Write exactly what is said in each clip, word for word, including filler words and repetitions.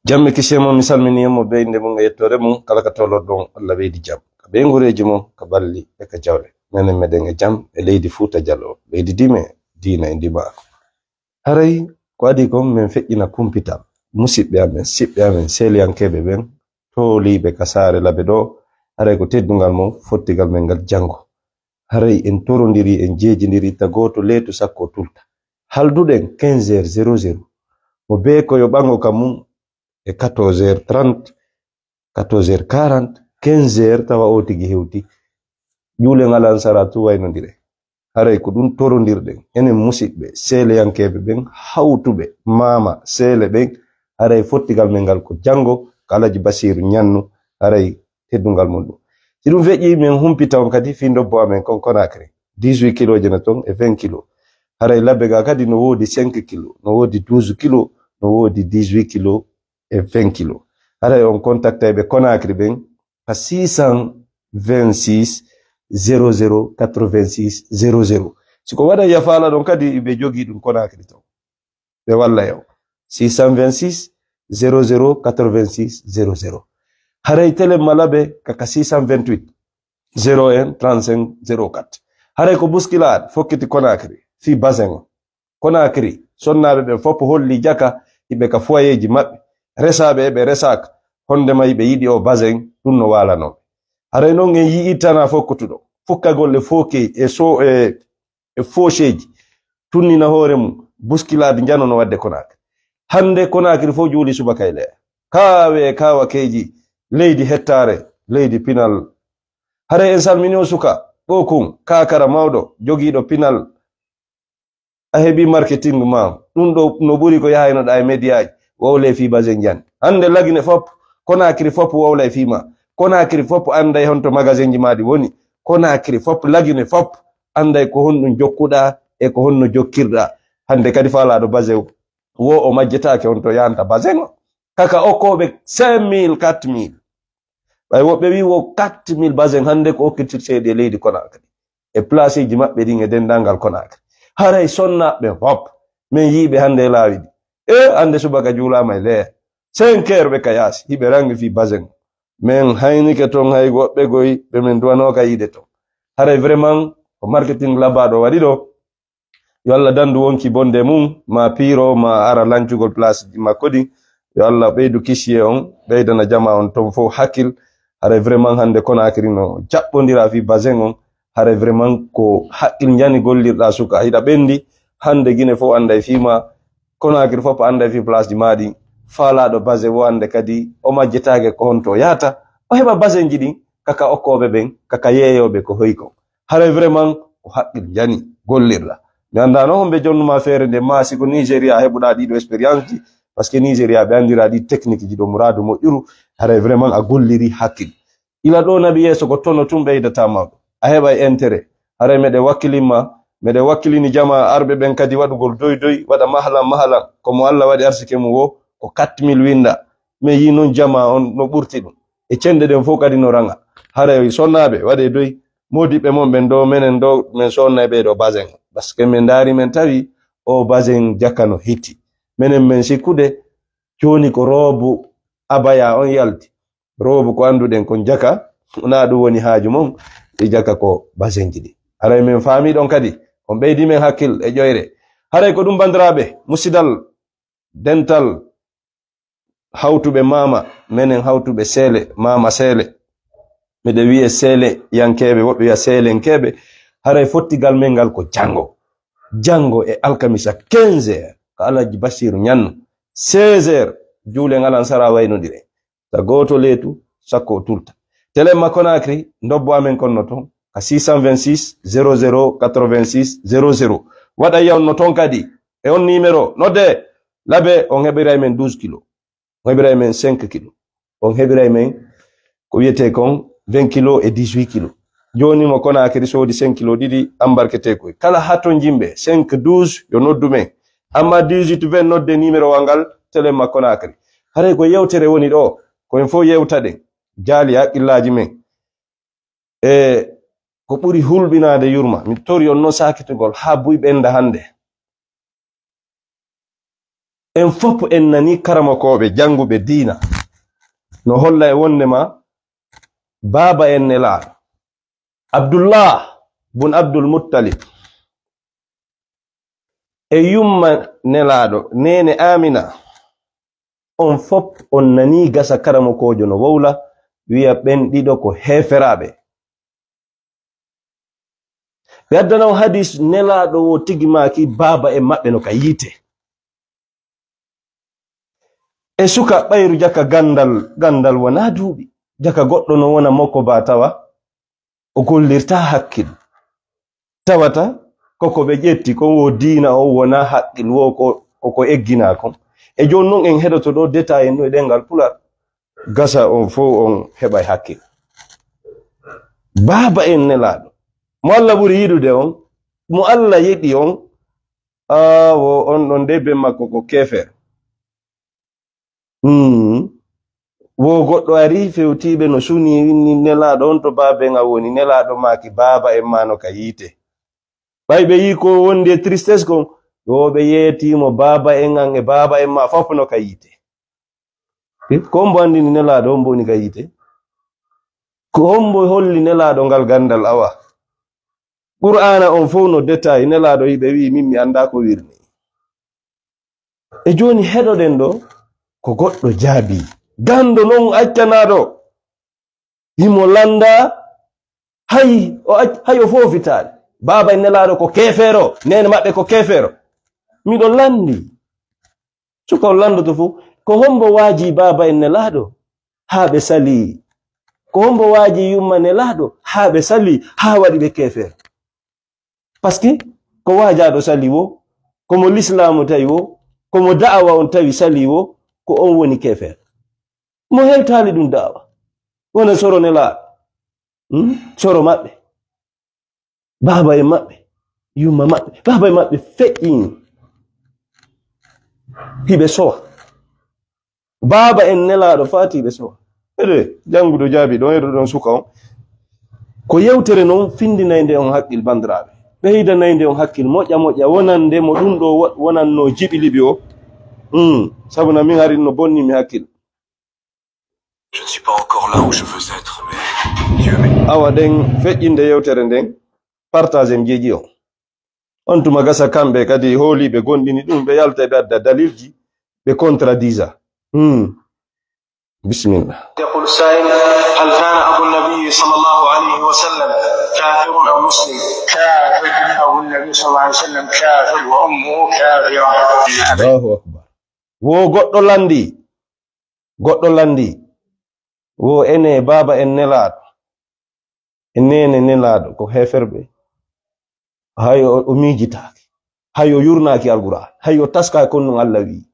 Jam e kisiyee mon, mi salminii on mo bee innde mum e yettoore mum, kala ka tolorɗon, Allah ɓeydi jam ka ɓeynguureeji mon, ka ɓalli e ka jawle. Menen meɗen e jam e leydi Fuuta Jaloo, leydi dime, diina e ndimaagu. Haray ko adii kon, men feƴƴina kumpital musiɓɓe amen, siɓɓe amen, seeliyankeeɓe ɓen, tooliiɓe ka saare Labe ɗoo. Haray ko teddungal mon, fottigal men ngal janngo. Haray en torondirii, en jeejindirii, ta gooto leetu sakko tulta. Halduɗen quinze heures zéro zéro. Mo bee ko yo ɓango ka mum e quatorze heures trente, quatorze heures quarante, quinze heures, tawa o tigi hewti. Juulen alansara tun waynondire. Haray ko ɗum torondirɗen. Enen musiɓɓe, seeleyankeeɓe ɓen, hawtuɓe, maama, seele ɓen, haray fottigal men ngal ko janngo, ka Alaji Basiiru Ñannu, haray teddungal mum ɗum. Si ɗum feƴƴii, men humpita on kadi fii ndobbo amen kon Conakry. Dix-huit kilooji no ton e vingt kilos. Haray Labe ga kadi no woodi cinq kilos, no woodi douze kilos, no woodi dix-huit kilos e vingt kilos. Haray on contactay ɓe Conakry ɓen ka six cent vingt-six zéro zéro quatre-vingt-six zéro zéro. Si ko waɗa ya faala ɗon kadi, ɓe jogii ɗum Conakry ton. Ɓe walla yo. Six cent vingt-six zéro zéro quatre-vingt-six zéro zéro. Haray telen ma Labe ka, ka six cent vingt-huit zéro un trente-cinq zéro quatre. Haray ko bousculade fokkiti Conakry fii basin on. Conakry, sonnaaɓe ɓen fof holli jaka, hiɓe ka foyeeji maɓɓe. Resaaɓe eɓe resaaka, hondema hiɓe yiɗi o basin, ɗum no waalanoo ɓe. Haray non en yi'ii tanaa fof ko tuɗo. Fukkagol e fookey e so-, e, e fooceeji. Tunnina hoore mum, bousculade njano no waɗde Conakry. Hannde Conakry fof juuli subaka e leya. Kaawe kaawakeeji, leydi hettaare, leydi pinal. Haray en salminii o suka, ɓookun, kaakara mawɗo, jogiiɗo pinal. A heɓii marketing ma. Ɗum ɗo no ɓuri ko yahaynoɗaa e mediyaaji, wowlee fii basin njani. Hannde Lagine fop, Conakry fop wowlay fii ma. Conakry fop annday honto magasinji maa ɗi woni. Conakry fop, Lagine fop annday ko honɗum jokkuɗaa e ko honno jokkirɗaa. Hannde kadi faalaaɗo basin wo o majjetaake honto yahanta basin o. Kaka okkooɓe cinq mille, quatre mille. Ɓay woɓɓe wii wo quatre mille basin hannde ko okkitirteeɗi e leydi Conakry. E placeeji maɓɓe ɗin e denndaangal Conakry. Haray sonnaaɓe fop, men yiiɓe hannde e laawi ɗi. E hannde subaka juulaama e leer. Cinq heures ɓe ka yaasi, hiɓe rangi fii basin. Men haynike ton hay woɓɓe goy ɓe men duwanoo ka yiide ton. Haray vraiment ko marketing labaaɗo waɗi ɗo. Yo Allah dandu wonki bonde mum, ma piiro, ma ara lancugol place makko ɗin. Yo Allah ɓeydu kisiyee on, ɓeydana jamaa on ton fof hakkil. Haray vraiment hannde Conakry no jaɓɓondira fii basin on. Haray vraiment ko hakkil njani gollirɗaa suka, hiɗa ɓendi. Hannde Gine fof annday fii ma, Conakry fof annday fii place ji maa ɗin. Faalaaɗo basin wo hannde kadi o majjetaake ko honto o yahata. O heɓa basinji ɗin, kaka okkooɓe ɓen, kaka yeeyooɓe ko hoy kon. Haray vraiment ko hakkil njani gollirɗaa. Mi anndaano homɓe jonnumaa feere nde, maa si ko Nigeria heɓuɗaa ɗiɗo expérience ji, parce que Nigeria ɓe anndiraa ɗi technique ji ɗo muraadu moƴƴuru, haray vraiment a gollirii hakkil. Ila ɗo naɓi yeeso ko tono tun ɓeydataa ma ɗo. A heɓay intérêt. Haray meɗe wakkilin ma, meɗe wakkilini jamaa arɓe ɓen kadi waɗugol doy doy, waɗa mahalan mahalan. Ko mo Allah waɗi arsike mum wo, ko quatre mille winnda. Men yii non jamaa on no ɓurti ɗum. E cenɗe ɗen fof kadi no raŋa. Haray sonnaaɓe, waɗee doy. Moodiɓɓe mon ɓen ɗo, menen ɗo, men sonnay ɓee ɗo basin. Parce que men ndaari, men tawi o basin jaka no hitti. Menen men sikkude, jooni ko roobu abaya on yalti. Roobu ko annduɗen kon jaka, wonaa ɗum woni haaju mon, e jaka ko basinji ɗi. Haray men faami ɗon kadi, on ɓeydi men hakkil e ƴoyre. Haray ko ɗum, banndiraaɓe, musidal, dental, hawtuɓe maama, menen hawtuɓe seele, maama seele. Miɗo wiya seeleyankeeɓe, woɓɓe wiya seelenkeeɓe. Haray fottigal men ngal ko janngo. Janngo e alkamisa quinze heures, ko Alhaji Basiiru Ñannu. Seize heures, juulen alansara waynodire. Ta gooto leetu, sakko o tulta. Télé ma Conakry, ndobbo amen kon no ton, ka six cent vingt-six zéro zéro quatre-vingt-six zéro zéro. Waɗa yaw no ton kadi, e on numéro, nodde, Labe, on heɓiray men douze kilos. On heɓiray men cinq kilos. On heɓiray men ko wiyetee kon vingt kilos e dix-huit kilos. Jooni mo Conakry soodi cinq kilos ɗiɗi embarquetee koy. Kala hatonjinɓe cinq douze yo noddu men. Amma dix-huit vingt nodde numéro wa ngal, télé ma Conakry. Haray ko yewtere woni ɗo, ko en fof yewtaɗen. Jaali haqqillaaji men. E ko ɓuri hulɓinaade yurma, mi tori on no saakitugol haa buy ɓennda hannde. En fop en nani karamokooɓe jannguɓe diina no holla e wonde ma baaba en nelaaɗo, Abdullah bun Abdul Muttalib, e yumma nelaaɗo, neene Amina. On fop on nani gasa karamokoojo no wowla, wiya ɓen ɗiɗo ko heeferaaɓe. Ɓe addana on hadis nelaaɗo wo tigi maaki baaba en maɓɓe no ka yiite. E suka ɓayru jaka gandal, gandal wona duuɓi. Jaka goɗɗo no wona moko ba tawa o gollirta hakkil. Tawata koko ɓe ƴetti kon wo diina on wona hakkil wo ko, koko eggina kon. E jooni non en heɗoto ɗo détail en ɗo e ɗengal Pular. Gasa on fow on heɓa e hakkil. Baaba en nelaaɗo. Mo Allah ɓuri yiɗude on, mo Allah yiɗi on, aa, wo on ɗon de ben makko ko keefer. Hmm. Wo goɗɗo ari fewtiiɓe no suni winni nelaaɗo on to baaben a woni, nelaaɗo maaki baaba en ma no ka yiite. Ɓay ɓe yii ko wondi e tristesse kon, wo ɓe yeetimo baaba en an e baaba en ma fof no ka yiite. Ko hombo andini nelaaɗo on boni ka yiite? Ko hombo holli nelaaɗo ngal gandal awa? Qur'aana on fow no détail, nelaaɗo yiɓe wi'i min mi anda ko wirni. E jooni heɗoɗen ɗo ko goɗɗo jaabi. Gando non accanaɗo. Himo landa hay o ac-, hay o foofitaali. Baaba en nelaaɗo ko keefeero, neene maɓɓe ko keefeero. Miɗo landi. Suka on landoto fow, ko hombo waaji baaba en nelaaɗo haa ɓe sali? Ko hombo waaji yumma nelaaɗo haa ɓe sali, haa waɗi ɓe keefeero? Parce que ko waajaaɗo sali wo, ko mo lislaamu tawi wo, ko mo da'awa on tawi sali wo, ko on woni keefeer. Mo hewtaali ɗum da'awa. Wona soro nelaaɗo. Hmm? Soro maɓɓe. Baaba en maɓɓe. Yumma maɓɓe. Baaba en maɓɓe feƴƴini. Hiɓe sowa. Baaba en nelaaɗo faati ɓe sowa. Ede, jannguɗo jaabi ɗon, eɗo ɗon suka on. Ko yewtere non findinayde on hakkil, bandiraaɓe. Ɓeydanayde on hakkil, moƴƴa moƴƴa, wonande mo ɗum ɗo wo-, wonanno jiɓi liɓi o. Hmm, sabu na min hari no bonni mi hakkil. Je ne suis pas encore là où je veux être, mais Dieu m'aide. Awa ɗen feƴƴinde yewtere nden, partage en jeeji on. On tuma gasa kamɓe kadi hooliiɓe gonɗini ɗum, ɓe yalta ɓe adda dalilji, ɓe contradisa. Hmm. Bismillah. يقول السائل: هل كان أبو النبي صلى الله عليه وسلم كافر أم مسلم؟ كافر. أبو النبي صلى الله عليه وسلم كافر وأمه كافرة. Allahu akbar. Wo goɗɗo landi. Goɗɗo landi. Wo ene baaba en nelaaɗo. E neene nelaaɗo ko heeferɓe. Hay o, o miijitaaki. Hay o yurnaaki Alqur'aan. Hay o taskaaki kon non Allah wi'i.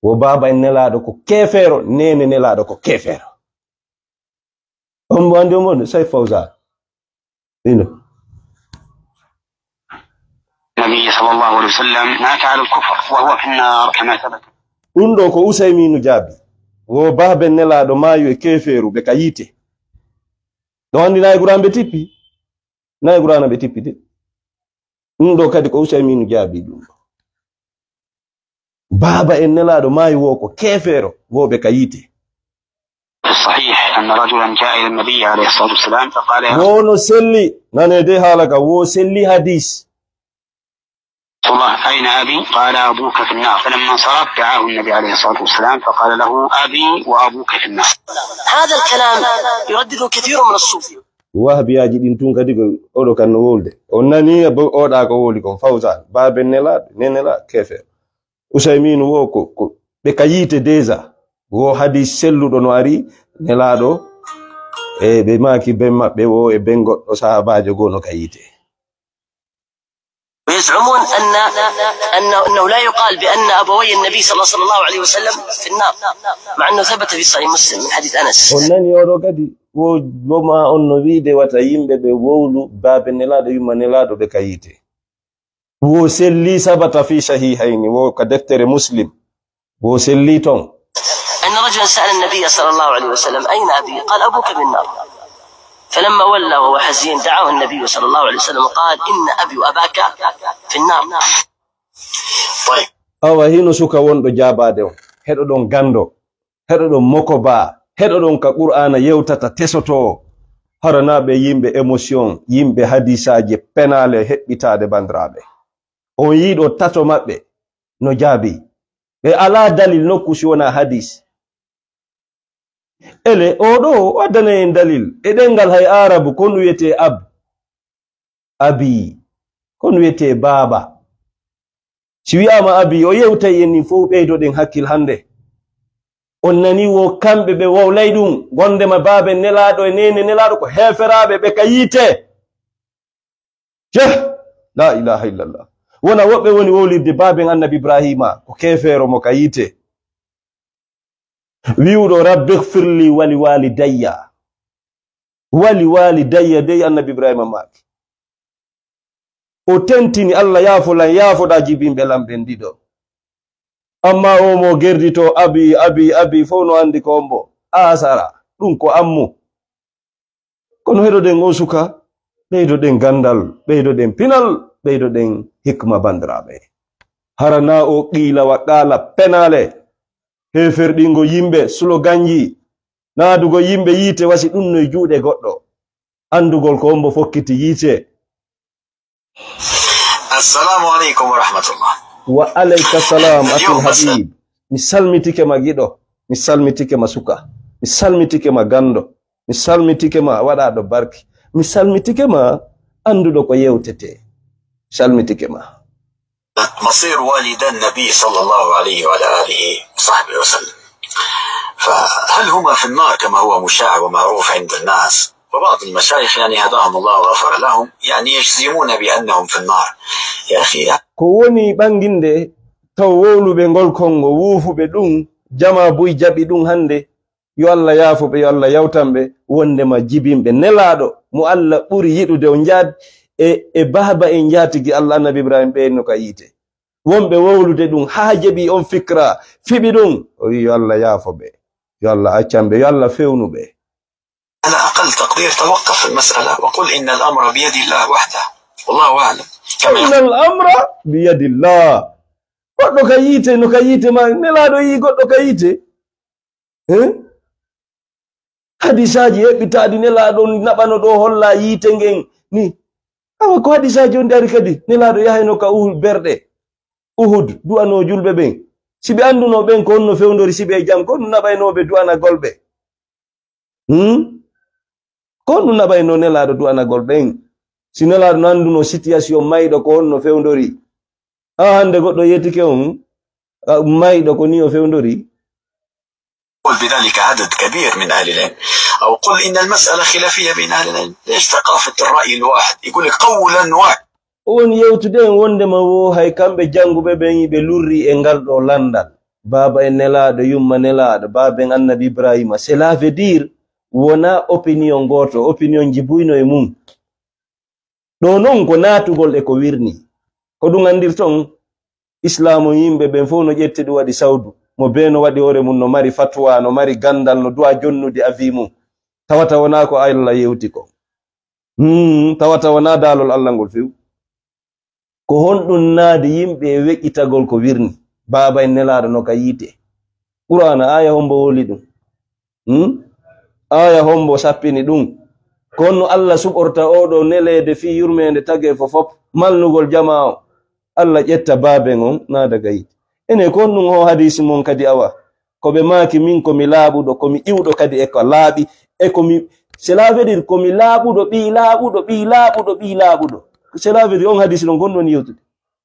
Wo baaba en nelaaɗo ko keefeero, neene nelaaɗo ko keefeero. On mo andi on mo Sayf Fawzan. Ino. النبي صلى الله عليه وسلم مات على الكفر وهو في النار كما ثبت. Ɗum ɗo ko Usayminu jaabi. Wo baaba en nelaaɗo maayu e keefeeru ɓe ka yiite. Ɗo andi nayi Qur'aan ɓe tippi. Nayi Qur'aana ɓe tippi de. Ɗum ɗo kadi ko Usayminu jaabi ɗum ɗo. Baaba en nelaaɗo maayi wo ko keefeero, wo ɓe ka yiite. في الصحيح أن رجلا جاء إلى النبي عليه الصلاة والسلام فقال: يا Wo no selli, nane de haala ka, wo selli hadis. رسول الله، أين أبي؟ قال: أبوك في النار. فلما انصرف دعاه النبي عليه الصلاة والسلام فقال له: أبي وأبوك في النار. هذا الكلام يردده كثير من الصوفية. Wahabiyaaji ɗin tun kadi ko oɗo kan no wowlude. On nani bo oɗa ko wowli kon, Fawzan, baaben nelaaɗo, ne nelaaɗo, keefeero. Usayminu wo ko, ko ɓe ka yiite déjà. Wo hadis selluɗo no ari, nelaaɗo, e ɓe maaki ben maɓɓe wo e ben goɗɗo sahaabaajo goo no ka yiite. ويزعمون أن، أن، أنه لا يقال بأن أبوي النبي صلى الله، صلى الله عليه وسلم في النار، مع أنه ثبت في صحيح مسلم من حديث أنس. On nani oɗo kadi, wo, wo ma on no wiide wata yimɓe ɓe wowlu baabe nelaaɗo, yumma nelaaɗo ɓe ka yiite. Wo selli sabata fi sahihayni, wo ka deftere Muslim. Wo selli ton. أن رجلا سأل النبي صلى الله عليه وسلم: أين أبي؟ قال: أبوك في النار. فلما ولى وهو حزين دعاه النبي صلى الله عليه وسلم قال: إن أبي وأباك في النار. طيب. Awa hino suka wonɗo jaabaade on. Heɗoɗon ganndo. Heɗoɗon mokobaa. Heɗoɗon ka Qur'aana yewtata tesotoo. Hara naa ɓe yimɓe émotion, yimɓe hadiisaaji penaale heɓɓitaade banndiraaɓe. On yiɗo tato maɓɓe no jaabi. Ɓe alaa dalil nokku si wonaa hadiis. Ele, oo ɗoo, o addana en dalil. E ɗemngal hay Aarabu, ko ɗum wiyetee ab. Abi. Ko ɗum wiyetee baaba. Si wi'aama abi, o yewtay en nin fow ɓeydoɗen hakkil hannde. On nani wo kamɓe ɓe wowlay ɗum, gondema baaben Nelaaɗo e neene Nelaaɗo ko heeferaaɓe ɓe ka yiite. Ceh! La ilaha illallah. Wona woɓɓe woni wowlirde baaben Annabi Ibraahiima ko keefeero mo ka yiite. Wi'uɗo, "Rabbi ighfirli wali walidayya." Wali walidayya dey Annabi Ibraahiima maaki. O tentini, "Allah yaafo lan, yaafoɗaa jibinɓe lan ɓen ɗiɗo." Amma o mo gerdito, "Abi, abi, abi," fow no anndi ko ombo. Asara, ɗum ko ammu. Kono heɗoɗen o suka, ɓeydoɗen ganndal, ɓeydoɗen pinal, ɓeydoɗen hikma banndiraaɓe. Hara naa o qiila wa qaala penaale, heeferɗingo yimɓe, sloganji, naadugol yimɓe yiite, wasi ɗum no e juuɗe goɗɗo. Anndugol ko ombo fokkiti yiite. Assalamu alaikum wa rahmatullah. Wa alayka salam, akhil habib. Mi salmitike ma giɗo. Mi salmitike ma suka. Mi salmitike ma ganndo. Mi salmitike ma waɗaaɗo barki. Mi salmitike ma annduɗo ko yewtete. Salmitike ma. مصير والدا النبي صلى الله عليه وعلى آله وصحبه وسلم. فهل هما في النار كما هو مشاع ومعروف عند الناس؟ وبعض المشايخ، يعني، هداهم الله وغفر لهم، يعني، يجزمون بأنهم في النار. يا أخي، ko woni ɓannginde taw wowluɓe ngol konngo, wuufuɓe ɗum, jamaa buy jaɓi ɗum hannde, yo Allah yaafo ɓe, yo Allah yawtan ɓe, wondema jibinɓe Nelaaɗo mo Allah ɓuri yiɗude, o njaat-, e, e baaba e njaatigi Allah, Annabi Ibrahim, ɓe no ka yiite. Wonɓe wowlude ɗum, haa jeɓi on fikra, fiɓi ɗum, o wi, "Yo Allah yaafo ɓe, yo Allah accan ɓe, yo Allah fewnu ɓe." على أقل تقدير توقف في المسألة وقل إن الأمر بيد الله وحده. والله أعلم. كما إن الأمر بيد الله. Goɗɗo ka yiite, no ka yiite ma, Nelaaɗo yii goɗɗo ka yiite. Eh? Hadisaaji heɓɓitaaɗi Nelaaɗo naɓano ɗo holla yiite ngen ni. Awa ko hadisaaji on ɗi ari kadi, Nelaaɗo yahayno ka Uhud berɗe. Uhud, du'ano julɓe ɓen. Si ɓe annduno ɓen ko honno fewndori, si ɓe e jam, ko honno naɓaynoo ɓe du'anagol ɓe? Hmm? Ko honno naɓaynoo Nelaaɗo du'anagol ɓen? Si Nelaaɗo no annduno situation mayɗo ko honno fewndori. Haa hannde goɗɗo yeetike on, a, mayɗo ko ni o fewndori. قل بذلك عدد كبير من أهل العلم، أو قل إن المسألة خلافية بين أهل العلم. ليش ثقافة الرأي الواحد؟ يقول لك قولا واحد. On yewtude en wondema wo hay kamɓe jannguɓe ɓen ɓe lurri e ngal ɗo lanndal. Baaba en Nelaaɗo, yumma Nelaaɗo, baaben Annabi Ibrahima. Cela veut dire wona opinion gooto, opinion ji buy no e mum. Ɗo non ko naatugol e ko wirni. Ko ɗum anndirton, Islaamu yimɓe ɓen fof no ƴetti ɗum waɗi sawdu. Mo bee no waɗi hoore mum, no mari fatwa, no mari ganndal, no du'a jonnude avis mum. Tawata wonaa ko Allah yewti ko. Hmm, tawata wonaa daalol Allah ngol few. Ko honɗum naadi yimɓe e weƴƴitagol ko wirni? Baaba en Nelaaɗo no ka yiite. Qur'aana aaya hombo holi ɗum? Hmm? Aaya hombo sappini ɗum? Ko honno Allah suɓorta oo ɗoo neleede fii yurmeende tagee fof fof, malnugol jamaa o? Allah ƴetta baaben on, naada ka yiite. Ene ko honɗum oo hadiisi mon kadi awa? Ko ɓe maaki, "Min ko mi laaɓuɗo, ko mi iwɗo kadi e ko laaɓi, e ko mi, cela veut dire ko mi laaɓuɗo, ɓii laaɓuɗo, ɓii laaɓuɗo, ɓii laaɓuɗo." Cela veut dire on hadiisi ɗon ko honɗum woni yewtude?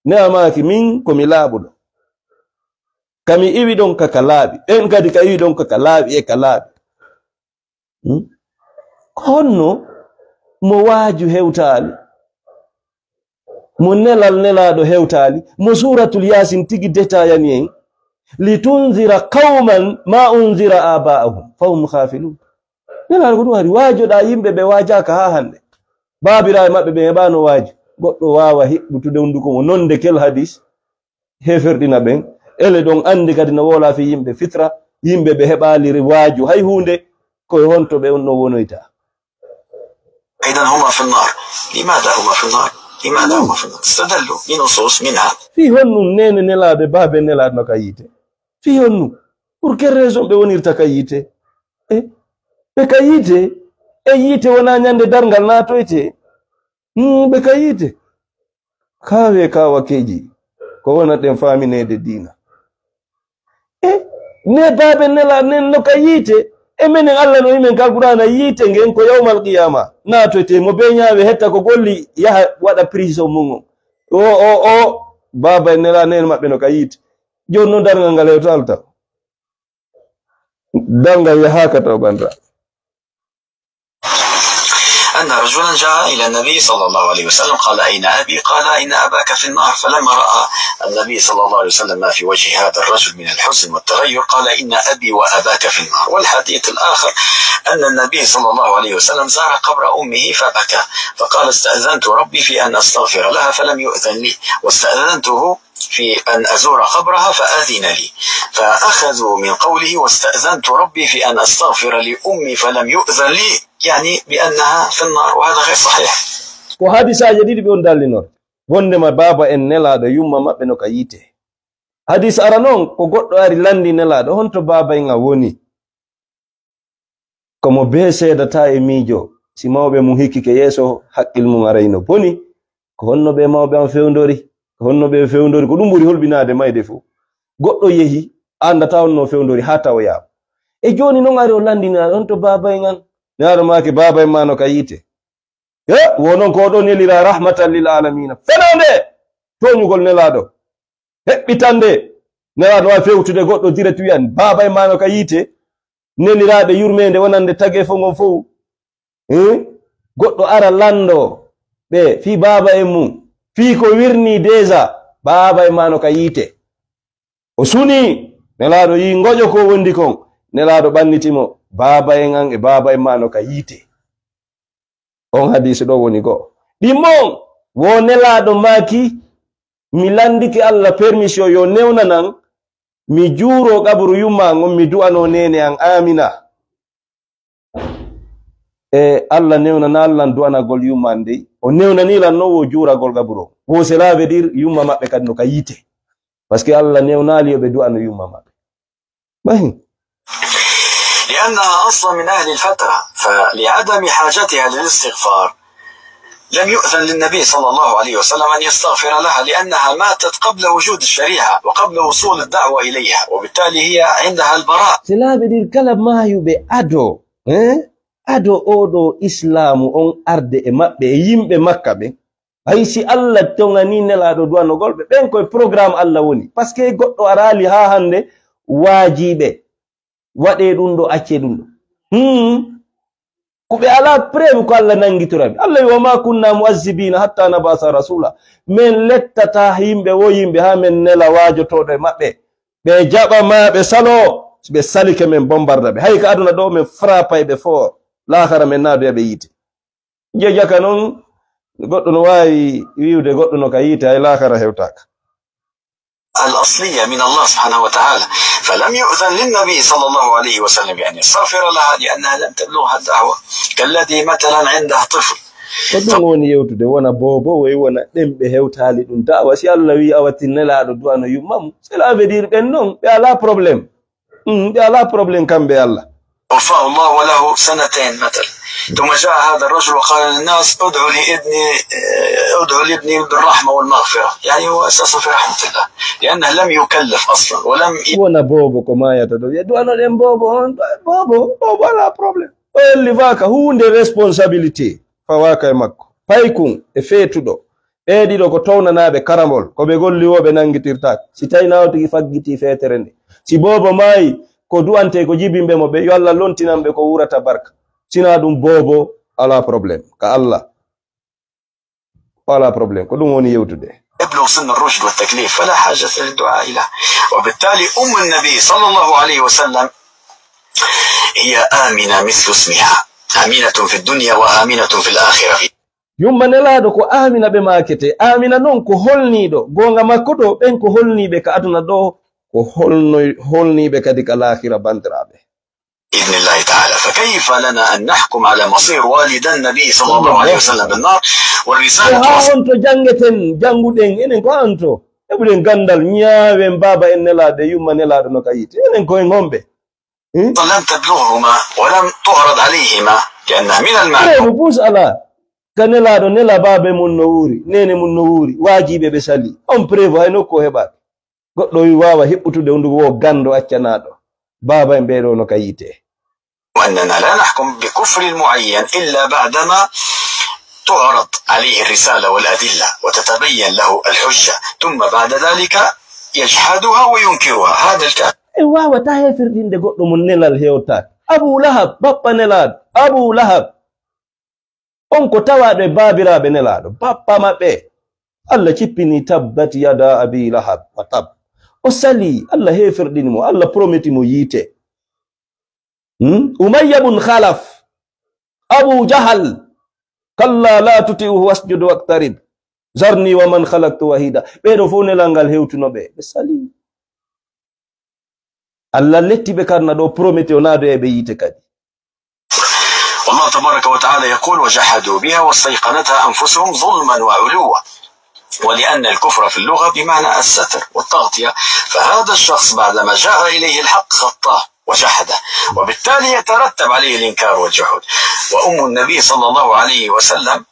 Ne a maaki, "Min ko mi laaɓuɗo. Ka mi iwi ɗon ka ka laaɓi. Ɓen kadi ka iwi ɗon ka ka laaɓi e ka laaɓi." Hmm? Honno mo waaju hewtaali? Mo nelal Nelaaɗo hewtaali? Mo Suuratul Yaasin tigi detayani en? "Litunzira qawman ma unzira abaa'uhum fahum ghafilun." Nelaaɗo ko ɗum hari, waajoɗaa yimɓe ɓe waajaaka haa hannde. Baabiraaɓe maɓɓe ɓe heɓaano waaju. Goɗɗo waawa hiɓɓutude hunnduko mo nonde kel hadiis. Heeferɗina ɓen. Ele ɗon anndi kadi no woola fii yimɓe fitra, yimɓe ɓe heɓaali waaju hay huunde, ko e honto ɓe on no wonoyta. إذن هما في النار. لماذا هما في النار؟ لماذا هم في النار؟ استدلوا بنصوص منها. Fii honɗun neene nelaaɓe, baaba nelaaɗo no ka yiite? Fii honɗun? Pour quelle raison ɓe wonirta ka yiite? Eh? Ɓe ka yiite? E yiite wonaa ñande darngal naatoyte. Hmm, ɓe ka yiite. Kaawe kaawakeeji, ko wona ɗen faamineede diina. E ne baabe nela nen no ka yiite. E menen Allah no wimen ka Qur'aana yiite ngen ko yawmal qiyama naatoyte mo be ñaawe hetta ko golli yaha waɗa prison mun on. O, o, o, baaba e nela nen maɓɓe no ka yiite. Jooni non darngal ngal hewtaali taw. Darngal yahaaka taw bandira. أن رجلا جاء إلى النبي صلى الله عليه وسلم قال: "أين أبي؟" قال: "إن أباك في النار." فلما رأى النبي صلى الله عليه وسلم ما في وجه هذا الرجل من الحزن والتغير قال: "إن أبي وأباك في النار." والحديث الآخر أن النبي صلى الله عليه وسلم زار قبر أمه فبكى فقال: "استأذنت ربي في أن أستغفر لها فلم يؤذن لي، واستأذنته في أن أزور قبرها فأذن لي، فأخذوا من قوله: "واستأذنت ربي في أن أستغفر لأمي فلم يؤذن لي"، يعني بأنها في النار، وهذا غير صحيح. Ko hadisaaji ɗiɗi ɓe on dallinor. Wondema baaba en nelaaɗo yumma maɓɓe no ka yiite. Hadis ara non ko goɗɗo ari landi nelaaɗo honto baaba en a woni. Ko mo bee seedata e miijo, si mawɓe mum hikkike yeeso, haqqil mum arayno boni, ko honno ɓe mawɓe am fewndori, ko honno ɓe fewndori, ko ɗum ɓuri hulɓinaade mayde fof. Goɗɗo yehi, a anndataa honno fewndori haa tawoyaama. E jooni noon ari o lanndinaa ɗon to baaba en an, nelaaɗo maaki baaba en maa no ka yiite. He, wo noon ko o ɗon nelira rahmatan lil alamina. Fenaande tooñugol nelaaɗo. Heɓɓitande nelaaɗo waawi fewtude goɗɗo direct wiyan baaba en maa no ka yiite. Neliraaɓe yurmeende wonande tageefo ngon fof. Goɗɗo ara lanndo ɓe fii baaba en mum, fii ko wirnii déjà, baaba en maa no ka yiite. O sunii, nelaaɗo yii ngoƴo ko wondi kon, nelaaɗo ɓanniti mo, baaba en an e baaba en maa no ka yiite. On hadiisi ɗo woni goo. Ɗimmo on, wo nelaaɗo maaki, mi lanndike Alla permission yo newnanan, mi juuroo qabru yumma an on, mi du'anoo neene an Aamina. E Alla newnanaa lan du'anagol yumma an dey, o newnanii lan non wo juuragol qabru on. Wo cela veut dire yumma maɓɓe kadi no ka yiite. Parce que Alla newnaali yo ɓe du'ano yumma maɓɓe. Ɓay. لأنها أصلا من أهل الفترة، فلعدم حاجتها للاستغفار لم يؤذن للنبي صلى الله عليه وسلم أن يستغفر لها، لأنها ماتت قبل وجود الشريعة وقبل وصول الدعوة إليها، وبالتالي هي عندها البراء. Cela veut dire kala maayuɓe ado, eh? Ado oo ɗoo Islaamu on arde e maɓɓe, e yimɓe Makka ɓen. Hay si Alla toŋanii nelaaɗo du'anogol ɓe, ɓen koye programme Alla woni. Parce que goɗɗo araali haa hannde waajiɓe. Waɗee ɗum ɗo, accee ɗum ɗo. Hmm. Ko ɓe alaa preuve ko Alla nanngitora ɓe. Alla wi, "Wa ma kunna mu'azzibina hatta nab'asa rasula." Men lettataa yimɓe wo yimɓe haa men nela waajotooɗo e maɓɓe. Ɓe jaɓa maa ɓe saloo, si ɓe salike men bombarda ɓe. Hay ka aduna ɗo men frappay ɓe fort. Laakara men naadoya ɓe yiite. Je jaka non, goɗɗo no waawi wi'ude goɗɗo no ka yiite, hay laakara hewtaaka. الأصلية من الله سبحانه وتعالى، فلم يؤذن للنبي صلى الله عليه وسلم بأن يستغفر لها لأنها لم تبلغها الدعوة، كالذي مثلا عنده طفل. Ko ɗum woni yewtude, wona boobo, woy wona ɗemɓe hewtaali ɗum da'wa. Si Allah wi'i a watti nelaaɗo du'ano yumma mum, cela veut dire ɓen non, ɓe alaa problème. Hmm, ɓe alaa problème kamɓe Allah. وفاه الله وله سنتين مثلا. ثم جاء هذا الرجل وقال للناس: "ادعوا لابني، آه، ادعوا لابني بالرحمة والمغفرة." يعني هو أساسا في رحمة الله، لأنه لم يكلف أصلا ولم ي- Wona boobo ko maayata ɗo. Wi'a du'ano ɗen boobo on, boobo, boobo alaa problème. O ellifaaka huunde responsabilité fawaaka e makko. Paykun e feetuɗo. Ɓee ɗiɗo ko townanaaɓe karambol, ko ɓe golli woo ɓe nanngitirtaake. Si tawii na o tigi faggitii feetere nde. Si boobo maayi, ko du'antee ko jibinɓe mo ɓe, yo Allah lontinan ɓe ko wurata barka. Si na ɗum boobo, alaa problème. Ka Allah, alaa problème. Ko ɗum woni yewtude. يبلغ سن الرشد والتكليف فلا حاجة للدعاء له. وبالتالي أم النبي صلى الله عليه وسلم هي آمنة مثل اسمها، آمنة في الدنيا وآمنة في الآخرة. Yumma nelaaɗo ko Aamina ɓe maaketee. Aamina non ko holniiɗo. Goonga makko ɗoo, ɓen ko holniiɓe ka aduna ɗoo, ko holnoy-, holniiɓe kadi ka laakira, banndiraaɓe. بإذن الله تعالى. فكيف لنا أن نحكم على مصير والدى النبي صلى الله عليه وسلم بالنار والرسالة؟ Ko haa on to janngeten, jannguɗen, enen ko haa on to heɓuɗen ganndal, ñaawen baaba en nelaaɗo e yumma nelaaɗo no ka yiite. Enen ko en homɓe? Hmm? لم تبلغهما ولم تعرض عليهما لأنها من المعلوم. Preuve puus alaa ka nelaaɗo nela baaba mun no wuuri, neene mun no wuuri, waajiiɓe ɓe salii. On preuve hay nokku o heɓaaki. Goɗɗo wi waawa hiɓɓutude hunduko wo ganndo accanaaɗo. Baaba en ɓeeɗo no ka yiite. وأننا لا نحكم بكفر معين إلا بعدما تعرض عليه الرسالة والأدلة وتتبين له الحجة، ثم بعد ذلك يجحدها وينكرها. هذا الكافر. En waawataa heefirɗinde goɗɗo mo nelal hewtaaki. Abu Lahab, bappa nelaaɗo. Abu Lahab. On ko tawaaɗo e baabiraaɓe nelaaɗo, bappa maɓɓe. Allah cippini, "Tabbat yada abi lahab wa tab." O salii, Allah heefirɗini mo, Allah prometi mo yiite. Hmm? Umayya bun Khalaf, Abu Jahal, "Kalla la tuti'uhu wasjud waqtarib. Zarni wa man khalaqtu wahida." Ɓeeɗo fof nelal ngal hewtuno ɓe, ɓe salii. Allah letti ɓe karna ɗo, promete o naado e ɓe yiite kadi. والله تبارك وتعالى يقول: "وجحدوا بها واستيقنتها أنفسهم ظلما وعلوا". ولأن الكفر في اللغة بمعنى الستر والتغطية، فهذا الشخص بعدما جاء إليه الحق غطاه وجحده، وبالتالي يترتب عليه الإنكار والجحود. وأم النبي صلى الله عليه وسلم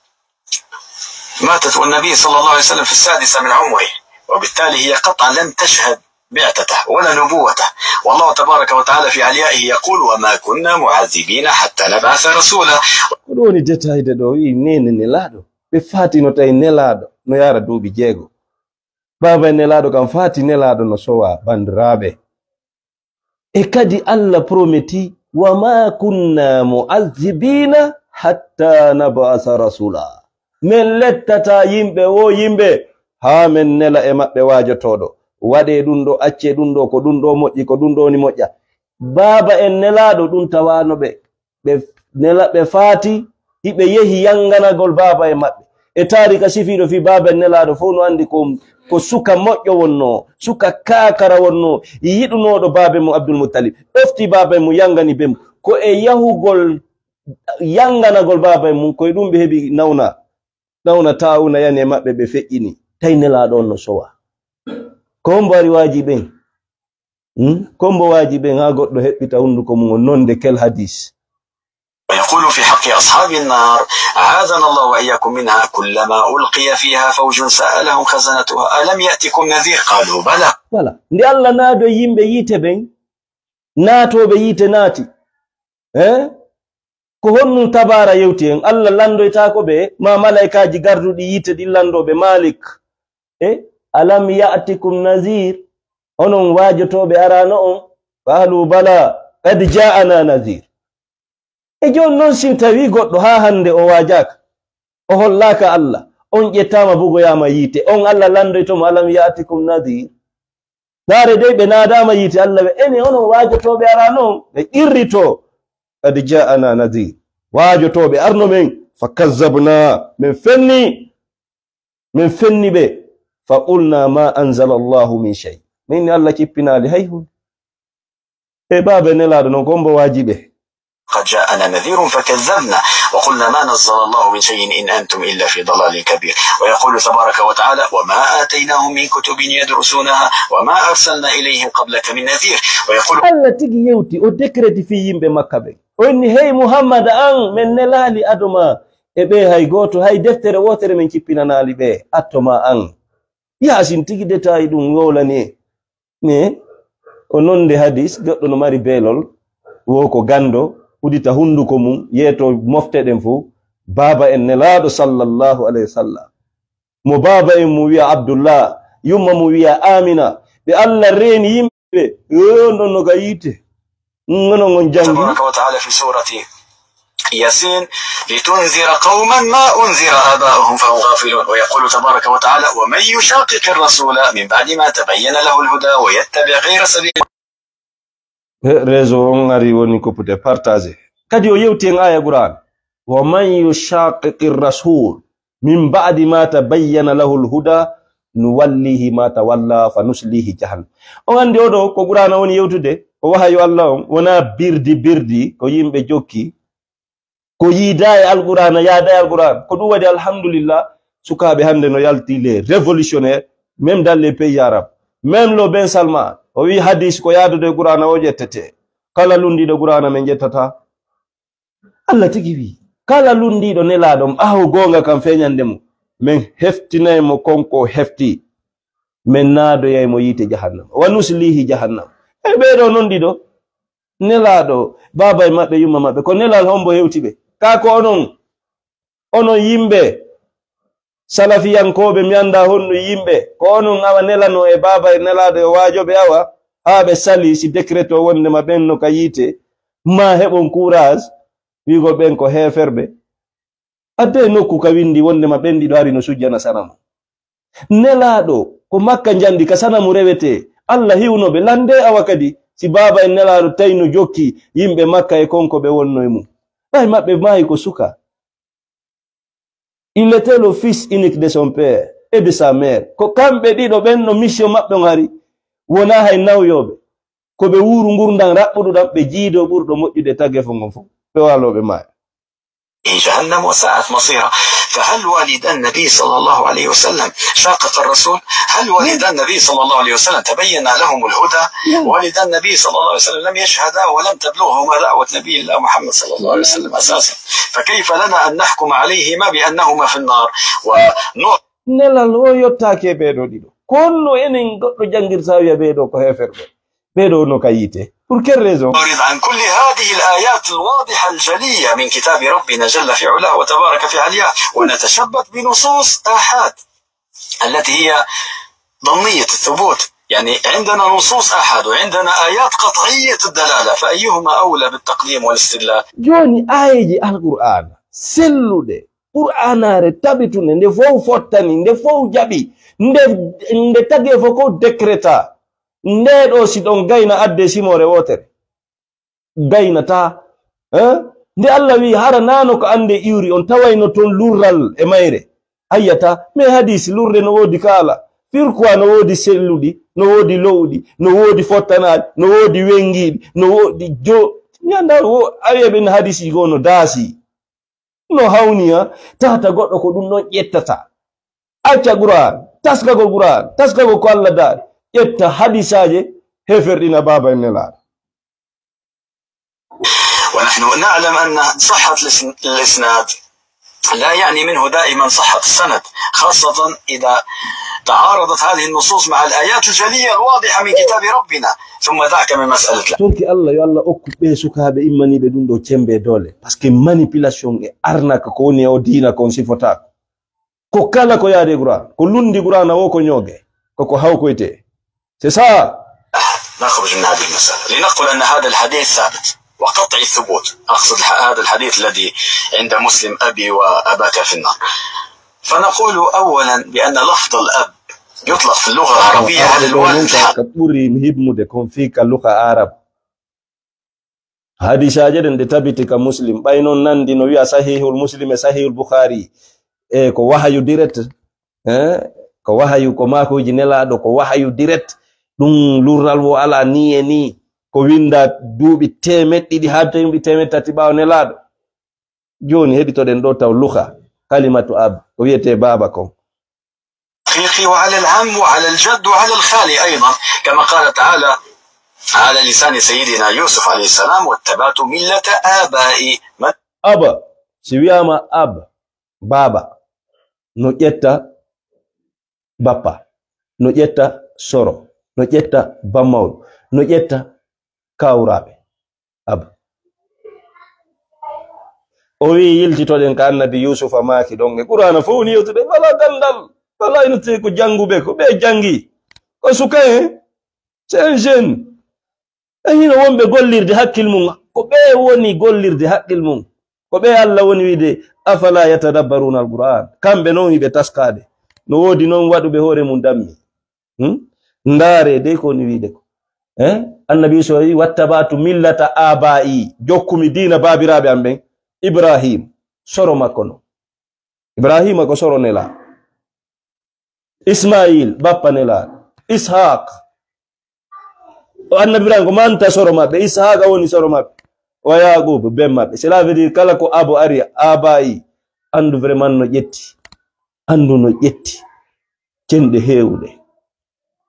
ماتت والنبي صلى الله عليه وسلم في السادسة من عمره، وبالتالي هي قطعا لم تشهد بعثته ولا نبوته. والله تبارك وتعالى في عليائه يقول: "وما كنا معذبين حتى نبعث رسولا". Ko ɗum woni détail de ɗo, wi nene nelaaɗo. Ɓe faatino tawi nelaaɗo no yaara duuɓi jeego. Baaba nelaaɗo kam faati nelaaɗo no sowa, banndiraaɓe. E kadi Allah prometi, "Wa ma kunna mu'azzibina hatta nab'asa rasula." Men lettataa yimɓe, wo yimɓe, haa men nela e maɓɓe waajotooɗo. Waɗee ɗum ɗo, accee ɗum ɗo, ko ɗum ɗo moƴƴi, ko ɗum ɗo woni moƴƴa. Baaba en nelaaɗo ɗum tawaano ɓe. Ɓe nela-, ɓe faati, hiɓe yehi yanganagol baaba e maɓɓe. E taarika sifiiɗo fii baaba en nelaaɗo fof no anndi ko, ko suka moƴƴo wonnoo, suka kaakara wonnoo, yiɗunooɗo baaba mum Abdul Muttalib. Ɗofti baaba mum, yangani bee mum. Ko e yahugol yanganagol baaba mum, ko e ɗum ɓe heɓi nawna. Nawna taawuna yani e maɓɓe, ɓe feƴƴini. Tawi nelaaɗo on no sowa. Ko hombo ari waaji ɓen? Hmm? Ko mbo waaji ɓen haa goɗɗo heɓɓita hunnduko mum o nonde kel hadis. ويقول في حق أصحاب النار: "أعاذنا الله وإياكم منها، كلما ألقي فيها فوج سألهم خزنتها ألم يأتكم نذير؟ قالوا بلى." Voilà. Nde Allah naado yimɓe yiite ɓen, naatooɓe yiite naati. Eh? Ko honɗum tabaara yewti en? Allah lanndoytaako ɓe, ma malaykaaji garduɗi yiite ɗin lanndoo ɓe, Malik? E, "Alam ya'tikum nazir?" Onon waajotooɓe araano on? Qaalu, "Bala, qad ja'ana nazir." E jooni noon, si tawii goɗɗo haa hannde o waajaaka, o hollaaka Allah, on ƴettaama bugoyaama yiite, on Allah lanndoyto mo, "Alam ya'tikum nazir?" Ndaare dey, ɓe naadaama yiite Allah, ɓe ene onon waajotooɓe araano on, ɓe qirritoo, "Qad ja'ana nazir." Waajotooɓe arno men, fa kazzabna, men fenni, men fenni ɓe, fa qulna ma anzala Allahu min shay. Min ni Allah cippinaali hay huunde. E baaba nelaaɗo noon, ko mbo waaji ɓe. قد جاءنا نذير فكذبنا وقلنا ما نزل الله من شيء إن أنتم إلا في ضلال كبير. ويقول تبارك وتعالى: "وما آتيناهم من كتب يدرسونها وما أرسلنا إليهم قبلك من نذير." ويقول Allah tigi yewti, o décréti fii yimɓe Makka ɓen. O inni, "Hey Muhammad, an, men nelaali ado ma e ɓe hay gooto, hay deftere wootere men cippinanaali ɓe, atto ma an." Yaasin tigi détail ɗum wowlani en. Ne, o nonde hadis, goɗɗo no mari beelol, wo ko ganndo, udita hunnduko mum, yeeto mofte ɗen fof, baaba en nelaaɗo sallallahu alayhi wa sallam. Mo baaba en mum wiya Abdullah, yumma mum wiya Amina, ɓe Allah reeni yimɓe, yo ɗon no ga yiite. Ngono ngon janngi. تبارك وتعالى في سورة ياسين: "لتنذر قوما ما أنذر آباؤهم فهم غافلون". ويقول تبارك وتعالى: "ومن يشاقق الرسول من بعد ما تبين له الهدى ويتبع غير سبيل". He, réseau on ari woni koppude, partage. Kadi o yewti en aya Qur'an: "Wa man yushaqiqir rasul min ba'di ma tabayyana lahul huda nuwallihi ma tawalla fa nuslihi jahannam." On anndi oɗo ko Qur'ana woni yewtude, Ko wahayu Allah on, wonaa birdi birdi, ko yimɓe jokki. Ko yiidaa e Alqur'aana, yaadaa e Alqur'aana. Ko ɗum waɗi, alhamdulillah, sukaaɓe hannde no yalti les révolutionnaires, même dans les pays arabes. Même le Ben Salman, o wi hadis ko yaadude e Qur'aana o ƴettete. Kala lunndiiɗo Qur'aana men ƴettata. Allah tigi wi, kala lunndiiɗo Nelaaɗo ɓaawo goonga kan feeñande mo, men heftinay mo kon ko hefti. Men naadoyay mo yiite jahannama. Wa nuslihi jahannama. E ɓee ɗoo non ɗiɗo, Nelaaɗo, baaba e maɓɓe, yumma maɓɓe, ko nelal hombo hewti ɓe? Kaa ko onon, onon yimɓe salafiyankooɓe, mi anndaa honno yimɓe, ko onon awa nelano e baaba e Nelaaɗo e waajoɓe awa, haa ɓe sali si décret o wonde ma ɓen no ka yiite, ma heɓon courage, wiigol ɓen ko heeferɓe. Adde nokku ka windi wonde ma ɓen ɗiɗo ari no sujjana sanamu. Nelaaɗo, ko Makka njandi ka sanamu rewete. Allah hiwno ɓe lande awa kadi, si baaba e Nelaaɗo tawi no jokki yimɓe Makka e kon ko ɓe wonno e mum. Ɓay maɓɓe maayi ko suka. Il était le fils unique de son père et de sa mère. Ko kamɓe ɗiɗo ɓen no mission maɓɓe on hari. Wonaa hay nawyooɓe. Ko ɓe wuuru ngurndan raɓɓuɗuɗan, ɓe jiido ɓurɗo moƴƴude tagefo ngon fof. Ɓe waalooɓe maaya. جهنم وساءت مصيرا. فهل والدا النبي صلى الله عليه وسلم شاقق الرسول؟ هل والدا النبي صلى الله عليه وسلم تبين لهم الهدى؟ والدا النبي صلى الله عليه وسلم لم يشهدا ولم تبلغهما دعوة نبي الله محمد صلى الله عليه وسلم أساسا، فكيف لنا أن نحكم عليهما بأنهما في النار؟ ونعطي Nelal o yottaake e ɓee ɗoo ɗiɗo. Ko honno enen goɗɗo janngirta wiya ɓee ɗoo ko heeferɓe? Ɓee ɗoo no ka yiite. Pour quelle raison? نعرض عن كل هذه الآيات الواضحة الجلية من كتاب ربنا جل في علاه وتبارك في علياه، ونتشبث بنصوص آحاد التي هي ظنية الثبوت. يعني عندنا نصوص آحاد وعندنا آيات قطعية الدلالة، فأيهما أولى بالتقديم والاستدلال؟ Jooni aayeeji Alqur'aana selluɗe, Qur'aanaare tabitunde, nde fow fottani, nde fow jaɓi, nde, nde tagefo ko décreta. Nde ɗoo si ɗon gayna adde simoore wootere. Gaynata. Eh? Nde Allah wi hara naano ko annde iwri, on tawayno ton lurral e mayre. Ayyata, mais hadis lurde no woodi kaala. Firkuwa no woodi selluɗi, no woodi lo'uɗi, no woodi fottanaaɗi, no woodi wengiiɗi, no woodi jo-, ñanda wo, awiya ɓen hadisi goo no daasi. No hawniya, tata goɗɗo ko ɗum ɗon ƴettata. Acca Qur'an, taskagol Qur'an, taskagol ko Allah daali, ƴetta hadisaaje, heferɗina baaba en Nelaaɗo. ونحن نعلم أن صحة الإسن-، الإسناد لا يعني منه دائما صحة السند، خاصة إذا تعارضت هذه النصوص مع الآيات الجلية الواضحة من كتاب ربنا. ثم دعك من مسألة لا. Torki Allah, yo Allah okku ɓe sukaaɓe immaniiɓe ɗum ɗo cembe e doole. Parce que manipulation e arnaque ko woni e o diina kon sifotaako. Ko kala ko yaade Qur'an, ko lundi Qur'an o ko ñooge, ko ko hawkoyte. C'est ça. نخرج من هذه المسألة. لنقل أن هذا الحديث ثابت وقطعي الثبوت. أقصد الح-، هذا الحديث الذي عند مسلم: "أبي وأباك في النار". فنقول أولا بأن لفظ الأب يطلق في اللغة العربية على الوالد الحق. Ka ɓuri mi himmude kon fii ka luka Arab. Hadisaaje ɗen ɗe tabiti ka Muslim, ɓay non nandi no wi'a Sahihul Muslim e Sahihul Bukhari. E ko wahayu direct, eh? Ko wahayu, ko maakuuji Nelaaɗo, ko wahayu direct. Ɗum lurral wo alaa nii e nii. Ko winda duuɓi teemeɗɗe ɗiɗi haa duuɓi teemeɗɗe tati ɓaawo Nelaaɗo. Jooni heɗitoɗen ɗo taw luka kalimatu ab, ko wi'etee baaba kon. الحقيقي وعلى العم وعلى الجد وعلى الخال أيضا، كما قال تعالى على لسان سيدنا يوسف عليه السلام: "واتبعت ملة آبائي". من Aba, si wi'aama ab, baaba, no ƴetta bappa, no ƴetta soro, no ƴetta bammawɗo, no ƴetta kawraaɓe. Ab. O wi'i, yiltitoɗen ka Annabi Yuusufa maaki ɗon e Qur'aana fof woni yewtude, wala gandal, wala ina tawi ko jannguɓe, ko ɓe janngi. Ko suka en, c'est un jeune. E hino wonɓe gollirde hakkil mum, ko ɓe woni gollirde hakkil mum. Ko ɓe Allah woni wi'de, "Afala yatadabbaruna al-Qur'an?" Kamɓe non hiɓe taskaade. No woodi non waɗuɓe hoore mum dammi. Hmm? Ndaare dey ko woni wi'de ko. Eh? Annabi so wi, "Wattaba'tu millata aba'i", jokkumi diina baabiraaɓe am ɓen. Ibrahim, soro makko non. Ibrahima ko soro Nelaaɗo. Ismail, bappa Nelaaɗo. Ishaq, O annabi Ibrahima ko manta soro maɓɓe, Ishaqa woni soro maɓɓe, wa Yaqub ben maɓɓe. Cela veut dire kala ko abo ari, abayi, anndu vraiment no ƴetti, anndu no ƴetti, cenɗe heewɗe.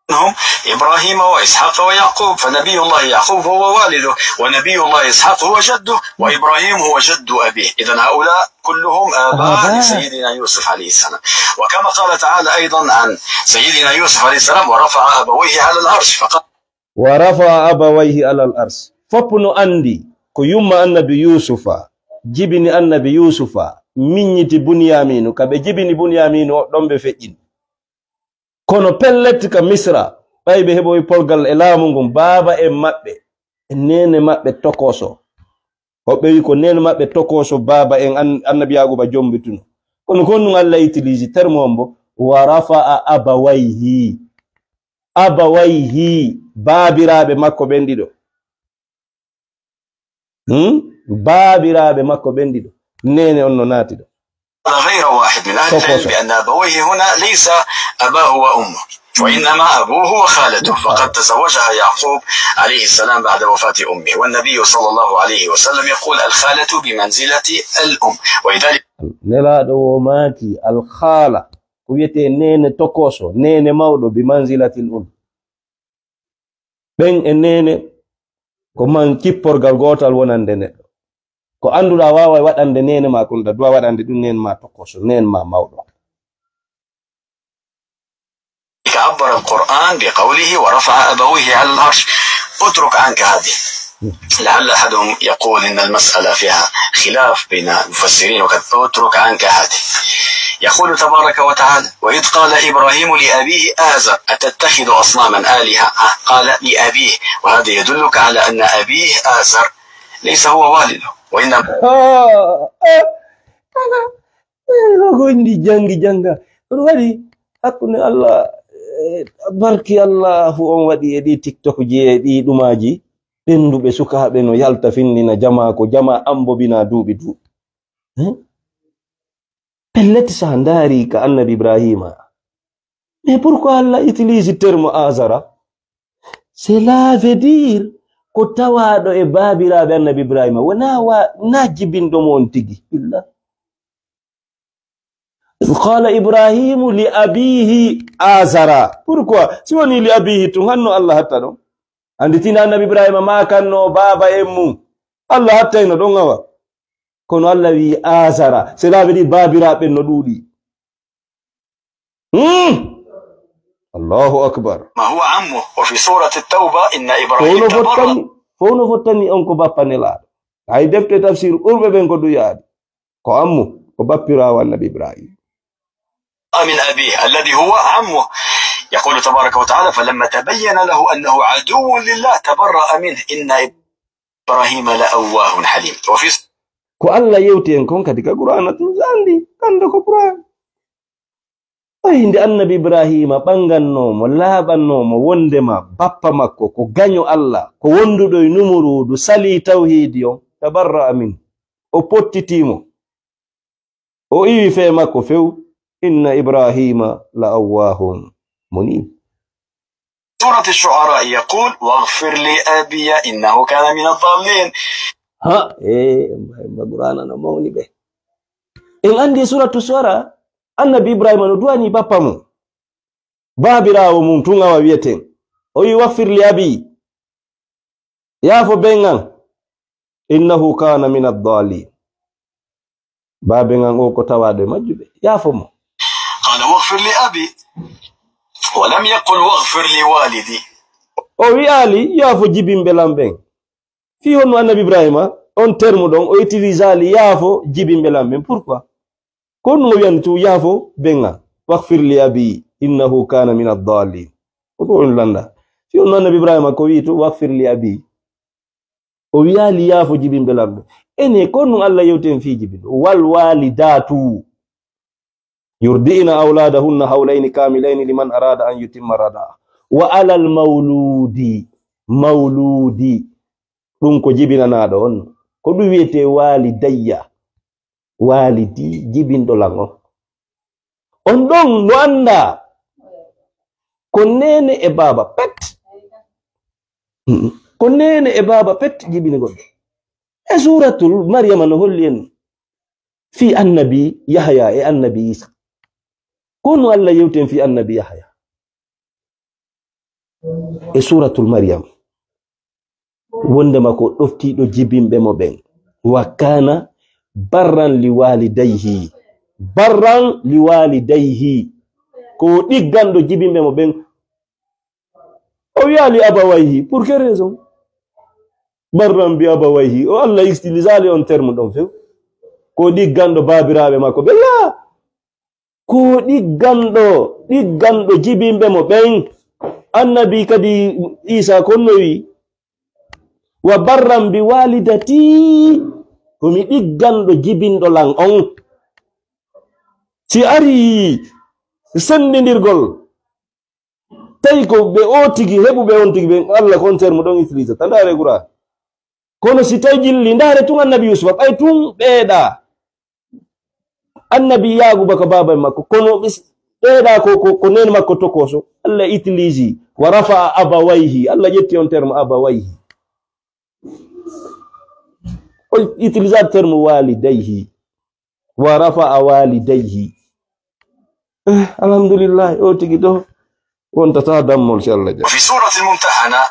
هم إبراهيم وإسحاق ويعقوب، فنبي الله يعقوب هو والده، ونبي الله إسحاق هو جده، وإبراهيم هو جد أبيه. إذن هؤلاء كلهم آباء لسيدنا يوسف عليه السلام. وكما قال تعالى أيضا عن سيدنا يوسف عليه السلام: ورفع أبويه على العرش، فقال ورفع أبويه على العرش. Fof no anndi ko yumma annabi Yuusufa jibini annabi Yuusufa, miññiti Bunyaamiinu, ka ɓe jibini Bunyaamiinu o, ɗon ɓe feƴƴini. Kono pellet ka Misra, ɓay ɓe heɓoyi polgal e laamu ngun, baaba en maɓɓe, e neene maɓɓe tokoso. Hoɓɓe wi ko neene maɓɓe tokoso, baaba en an-, annabi Yaaquuba jombituno. Kono ko ɗum Allah utilise terme on bo, wa rafa'a abawayhi. Abawayhi, baabiraaɓe makko ɓen ɗiɗo. Hmm? Baabiraaɓe makko ɓen ɗiɗo. Neene on no naati ɗo. غير واحد من أهل العلم بأن أبويه هنا ليس أباه وأمه، وإنما أبوه وخالته، فقد تزوجها يعقوب عليه السلام بعد وفاة أمه، والنبي صلى الله عليه وسلم يقول: الخالة بمنزلة الأم، ولذلك Nelaaɗo o maaki, alkhaala, ko wiyetee neene tokoso, neene mawɗo, bi manzilatil um. Ɓen e neene ko man kipporgal gootal wonande neɗɗo. Ko annduɗaa waaway waɗande neene ma, kono ɗa duwa waɗande ɗum neene ma tokoso, neene ma mawɗo. عبر القرآن بقوله: ورفع أبويه على العرش. اترك عنك هذه. لعل أحدهم يقول إن المسألة فيها خلاف بين المفسرين وكذا. اترك عنك هذه. يقول تبارك وتعالى: وإذ قال إبراهيم لأبيه آزر أتتخذ أصناما آلهة؟ قال لأبيه، وهذا يدلك على أن أبيه آزر ليس هو والده، وإنما Ah, ah, kala, eh, ko indi janngi jannga. Ɗum waɗi hakkunde Allah, eh, barki Allahu on waɗi e ɗi TikTok ji e ɗi ɗumaaji. Ɓennduɓe sukaaɓe no yalta findina jamaa ko jamaa ambobina duuɓi duuɓi. Eh? Pellet, so a ndaari ka annabi Ibrahima. Mais pourquoi Allah utilise terme Azara? Cela veut dire ko tawaaɗo e baabiraaɓe annabi Ibrahima. Wona wa, na jibinɗo mo on tigi. Illa. إذ قال إبراهيم لأبيه آزر. Pourquoi? Si woni li abihi tun, hanno Allah hatta ɗon. Anndi tina annabi Ibrahima maakanno baaba en mum. Allah hattayno ɗon awa. Kono Allah wi Azara. Cela veut dire baabiraaɓe no ɗuuɗi. Hmm. Allahu akbar. ما هو عمه. وفي سورة التوبة: إن Fof إبراهيم no تبرأ fottani, fof no fottani on ko bappa nelaaɗo. Hay defte tafsir ɓurɓe ɓen ko ɗum yaadi. Ko ammu, ko bappiraawo annabi Ibrahim. من أبيه الذي هو عمه. يقول تبارك وتعالى: فلما تبين له أنه عدو لله تبرأ منه إن إبراهيم لأواه حليم. وفي Ko Allah yewti en kon kadi ka Qur'aana tun, anndi, annda ko Qur'aana. Ay, nde annabi Ibrahima ɓanngannoo mo, laaɓannoo mo, wonndema bappa makko ko gaño Allah, ko wonnduɗo e numuruudu, salii tawhiidi on, tabarra'a min, o pottitii mo. O iwi fee makko few, inna Ibrahima la awwahun munib. سورة الشعراء يقول: واغفر لأبي إنه كان من الضالين. Ha, e, emba, emba Qur'aana no mawni ɓe. En anndi suratu Shu'ara, annabi Ibrahima no duwani bappa mum. Baabiraawo mum tun awa wiyeten. O wi, "Waghfir li abi." Yaafo ben an. "Innahu kana min ad-dallin." Baaben an o ko tawaaɗo e majjuɓe. Yaafo mo. قال: واغفر لأبي. ولم يقل: واغفر لوالدي. O wi'aali, "Yaafo jibinɓe lan ɓen." Fii honno annabi Ibrahima, on terme ɗon, o utilisaali yaafo jibinɓe lan ɓen. Pourquoi? Ko honno o wi'ani tu, "Yaafo ben an. Waghfir li abi, innahu kana min ad-dallin." Ko ɗum on landa. Fii honno annabi Ibrahima ko wi'i tu, "Waghfir li abi." O wi'aali, "Yaafo jibinɓe lan ɓen." Ene, ko honno Allah yewti en fii jibinɗo? "Wal walidatu yurdi'na awladahunna hawlayni kamilayni liman arada an yutimma rada'a. Wa alal mawludi." Mawludi. Ɗum ko jibinanaaɗo on. Ko ɗum wiyetee walidayya. Walidi, jibinɗo lan on. On ɗon no anndaa ko neene e baaba pet. Mm. Ko neene e baaba pet jibini goɗɗo. E suuratul Maryama no holli en fii annabi Yahaya e annabi Iisa. Ko honno Allah yewti en fii annabi Yahaya? E suuratul Maryam. Wondema ko ɗoftiiɗo jibinɓe mo ɓen. Wa kaana barran li waalidayhi. Barran li waalidayhi. Ko ɗigganɗo jibinɓe mo ɓen. O wi'a li abawayhi. Pour quelle raison? Barran bi abawayhi. O Allah utilisaali on terme ɗon few. Ko ɗigganɗo baabiraaɓe makko ɓe. Laa. Ko ɗigganɗo, ɗigganɗo jibinɓe mo ɓen. Annabi kadi Iisa ko no wi, "Wa barran bi waalidati, ko mi ɗigganɗo jibinɗo lan on." Si ari senndindirgol, tawi ko ɓe o tigi, heɓuɓe on tigi ɓen, Allah ko on terme ɗon utilisata. Ndaare Qur'an. Kono si tawi jilli, ndaare tun annabi Yusufa, ɓay tun ɓeeɗa. Annabi Yaaguba ko baaba e makko, kono ɓis-, ɓeeɗa ko, ko, ko nene makko tokoso. Allah utilise, "Wa rafa'a abawayhi." Allah ƴetti on terme abawayhi. O utilisa terme waalidayhi. "Wa rafa'a waalidayhi." Eh, alhamdulillah, o tigi ɗo wontata dammol si Allah jaɓi. وفي سورة الممتحنة: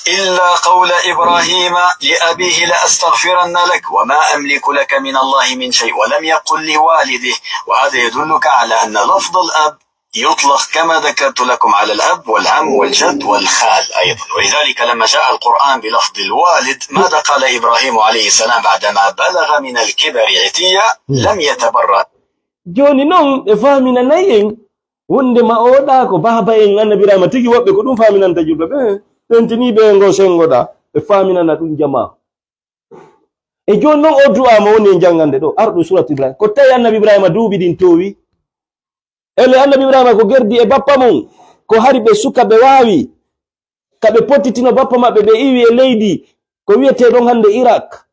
"إلا قول إبراهيم لأبيه لأستغفرن لك وما أملك لك من الله من شيء ولم يقل لوالده". وهذا يدلك على أن لفظ الأب يطلق كما ذكرت لكم على الأب والعم والجد والخال أيضا. ولذلك لما جاء القرآن بلفظ الوالد، ماذا قال إبراهيم عليه السلام بعدما بلغ من الكبر عتيا؟ لم يتبرأ. Jooni non, ɓe faaminanay en wondema oɗa ko baaba en, Annabi Ibrahima, tigi woɓɓe ko ɗum faaminanta julɓe ɓe, tentiniiɓe e ngo senngoɗa, ɓe faaminana ɗum jamaa. E jooni non o du'a mo woni e janngande ɗo, arɗo surat Ibrahima, ko tawi Annabi Ibrahima duuɓi ɗin toowi. Ele Annabi Ibrahima ko gerdi e bappa mum, ko hari ɓe suka ɓe waawi, ka ɓe pottitino bappa maɓɓe, ɓe iwi e leydi ko wiyetee ɗon hannde Irak.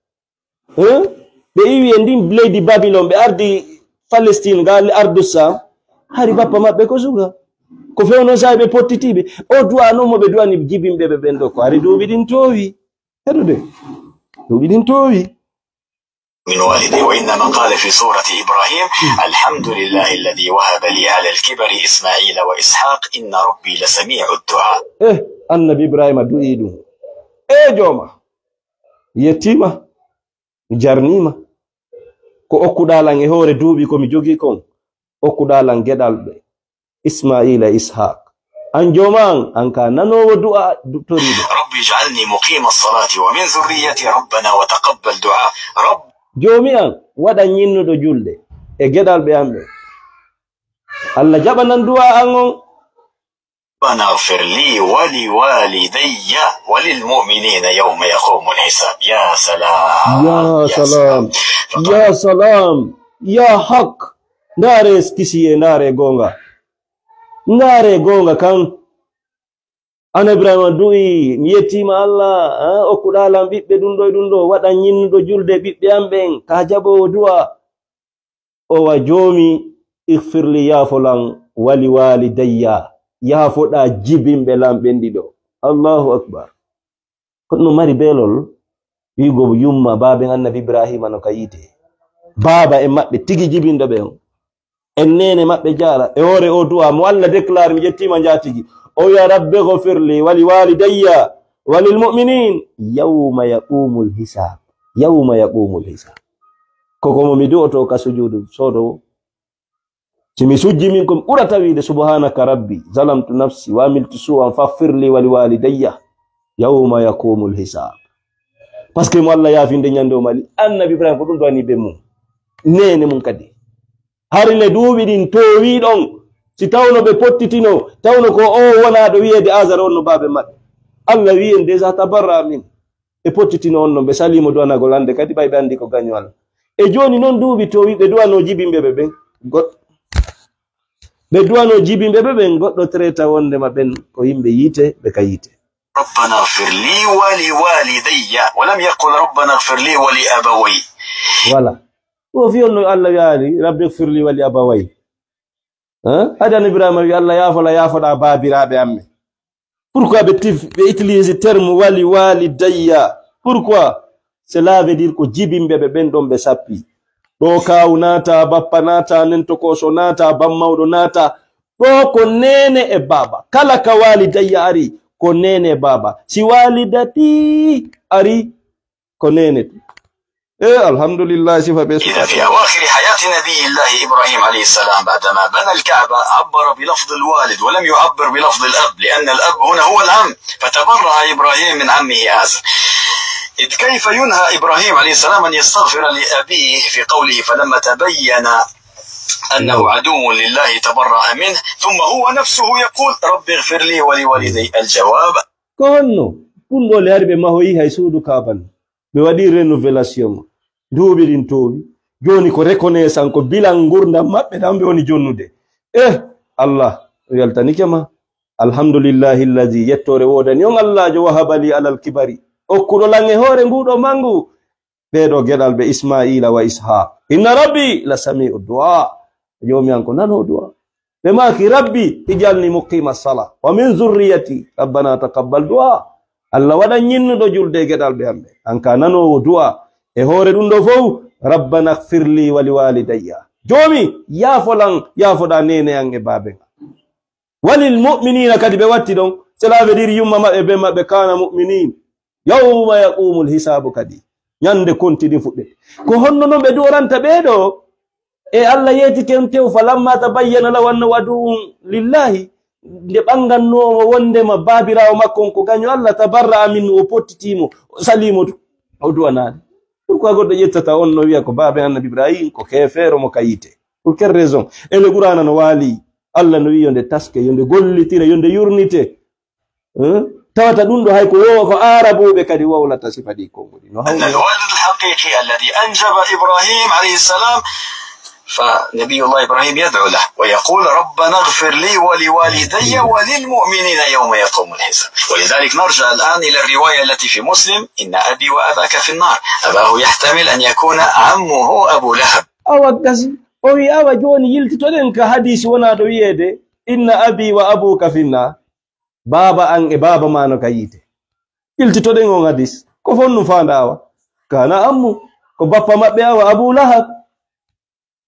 Hein? Ɓe iwi e ndin leydi Babilon, ɓe ardi Palestine, ngal ardu Sam. Hari bappa maɓɓe ko suka. Ko fewno saa'i ɓe pottitiiɓe. O du'a non mo ɓe du'ani jibinɓe ɓe ɓen ɗo, ko hari duuɓi ɗin toowi. Heɗude? Duuɓi ɗin toowi. من والده، وإنما قال في سورة إبراهيم: "الحمد لله الذي وهب لي على الكبر إسماعيل وإسحاق إن ربي لسميع الدعاء". Eh, Annabi Ibrahima du'i ɗum. E jooma, yettiima, mi jarniima. Ko okkuɗaa lan e hoore duuɓi ko mi jogii kon, okkuɗaa lan geɗalɓe. Ismaila, Ishaq. An jooma an, an ka nanoowo du'a du-, toriiɗo. رب اجعلني مقيم الصلاة ومن ذريتي ربنا وتقبل دعاء. رب. Joomi an, waɗan ñinnuɗo julde e geɗalɓe an ɓe. Allah jaɓanan du'a an on. ربنا اغفر لي ولوالدي وللمؤمنين يوم يقوم الحساب. يا سلام. Ya salam. Ya salam. Ya haq. Ndaare kisiye, ndaare goonga. Ndaare goonga kan. An Ibrahima du'i, mi yettiima Allah, ah, okkuɗaa lan ɓiɓɓe ɗum ɗo e ɗum ɗo, waɗan ñinnuɗo julde ɓiɓɓe am ɓen, ka jaɓoowo du'a. O wa Joomi, ighfir li, yaafo lan, wali walidayya, yaafoɗaa jibinɓe lan ɓen ɗiɗo. Allahu akbar. Kono no mari beelol, wi'ugo yumma, baaben Annabi Ibrahima no ka yiite. Baaba en maɓɓe tigi jibinɗo ɓe on. En neene maɓɓe jaala. E hoore o du'a mo Allah déclare, mi ƴettiima njaatigi. O wi'a, "Rabbi ghfir li wa li walidayya wa lil mu'minin yawma yaqumul hisab." Yawma yaqumul hisab. Ko ko mo mi du'oto ka sujudu sodo. Si mi sujji min ko mi ɓurata wi'ude, "Subhanaka Rabbi, zalamtu nafsi wa amiltu su'an faghfir li wa li walidayya yawma yaqumul hisab." Parce que mo Allah yaafinde ñande o mali, Annabi Ibrahima ko ɗum ɗowani ɓe mum. Neene mum kadi. Hari le duuɓi ɗin toowi ɗon, si tawno ɓe pottitino, tawno ko o wonaaɗo wi'eede Azara on no baabe maɓɓe. Allah wi'i en déjà tabarra min. Ɓe pottitino on non, ɓe salimo du'anagol hande kadi ɓay ɓe andi ko gaño Allah. E jooni non duuɓi toowi ɓe du'ano jibinɓe ɓe ɓen. Goɗ-, ɓe du'ano jibinɓe ɓe ɓen, goɗɗo traita wondema ɓen ko yimɓe yiite, ɓe ka yiite. ربنا اغفر لي ولوالدي، ولم يقل ربنا اغفر لي ولأبوي. Voilà. Ko fi on no Allah wi'aali, "Rabbi ighfir li wa li abaway." Hein? Hade an Ibrahima wi, "Allah yaafola, yaafoɗa baabiraaɓe amme." Pourquoi ɓe tif-, ɓe utilise terme wali, wali dayya? Pourquoi? Cela veut dire ko jibinɓe ɓe ɓen ɗon ɓe sappi. Ɗo kaawu naata, bappa naata, nentokooso naata, bammawɗo naata. Ɗo ko neene e baaba. Kala ka wali dayya ari, ko neene e baaba. Si wali dati ari, ko neene. Eh, alhamdulillah, sifa ɓe إذا في أواخر حياة نبي الله إبراهيم عليه السلام، بعدما بنى الكعبة، عبر بلفظ الوالد ولم يعبر بلفظ الأب، لأن الأب هنا هو العم، فتبرأ إبراهيم من عمه آزر. إذ كيف ينهى إبراهيم عليه السلام أن يستغفر لأبيه في قوله: "فلما تبين أنه عدو لله تبرأ منه"، ثم هو نفسه يقول: "رب اغفر لي ولوالدي"؟ الجواب: Ko honno ɗum ɗo le hari ɓe mahoyi hay suudu Kaaban? Ɓe waɗi renouvelation. Duuɓi ɗin toowi. Jooni ko reconnaissance, ko bilan ngurdam maɓɓe ɗam ɓe woni jonnude. Eh, Allah, o yaltanike ma. Alhamdulillahi allazi, yettoore woodani on Allaajo, wahaba li alal kibari, okkuɗo lan e hoore nguɗo mangu. Ɓee ɗoo geɗal ɓe Ismaila wa Ishaq. Inna rabbi la sami'u du'a. Joomi an ko nanoowo du'a. Ɓe maaki, "Rabbi, ijalni muqima sala, wa min zurriyati, rabbana taqabbal du'a." Allah waɗan ñinnuɗo julde e geɗal ɓe an ɓe. An ka nanoowo du'a. E hoore ɗum ɗo fow, "Rabbana ighfir li wa li walidayya." Joomi, yaafo lan, yaafoɗa neene an e baabe an. Walil mu'minina kadi ɓe watti ɗon. Cela veut dire yumma maɓɓe, ben maɓɓe kana mu'minin. Yawma yaqumul hisabu kadi. Ñande kontidi fuɗɗete. Ko honno non ɓe du'oranta ɓee ɗoo? E Allah yeetike on tew, "Falamma tabayyana lahu annahu aduwwun lillahi." Nde ɓanngannoomo wondema baabiraawo makko on ko gaño Allah, tabarra'a minhu, o pottitiimo, o saliimo du-, o du'anaade. Pourquoi goɗɗo ƴettata on no wi'a ko baaben Annabi Ibrahim, ko keefeero mo ka yiite? Pour quelle raison? E le Qur'aana no waali, Allah no wi'i yo nde taske, yo nde gollitire, yo nde yurnite. Hein? Tawata ɗum ɗo hay ko wo-, ko Aarabuɓe kadi wowlata sifa ɗi konguɗi. No أن hawni الوالد الحقيقي الذي أنجب إبراهيم عليه السلام، فنبي الله إبراهيم يدعو له ويقول: "ربنا اغفر لي ولوالدي وللمؤمنين يوم يقوم الحساب". ولذلك نرجع الآن إلى الرواية التي في مسلم: "إن أبي وأباك في النار". أباه يحتمل أن يكون عمه أبو لهب. Awa gasi, o wi awa jooni yiltitoɗen ka hadisi wonaaɗo wi'eede, "Inna abi wa abuka finna." Baaba an e baaba ma no ka yiite. Yiltitoɗen on hadis. Ko fonnum faanda awa? Kana ammu. Ko bappa maɓɓe awa Abu Lahab.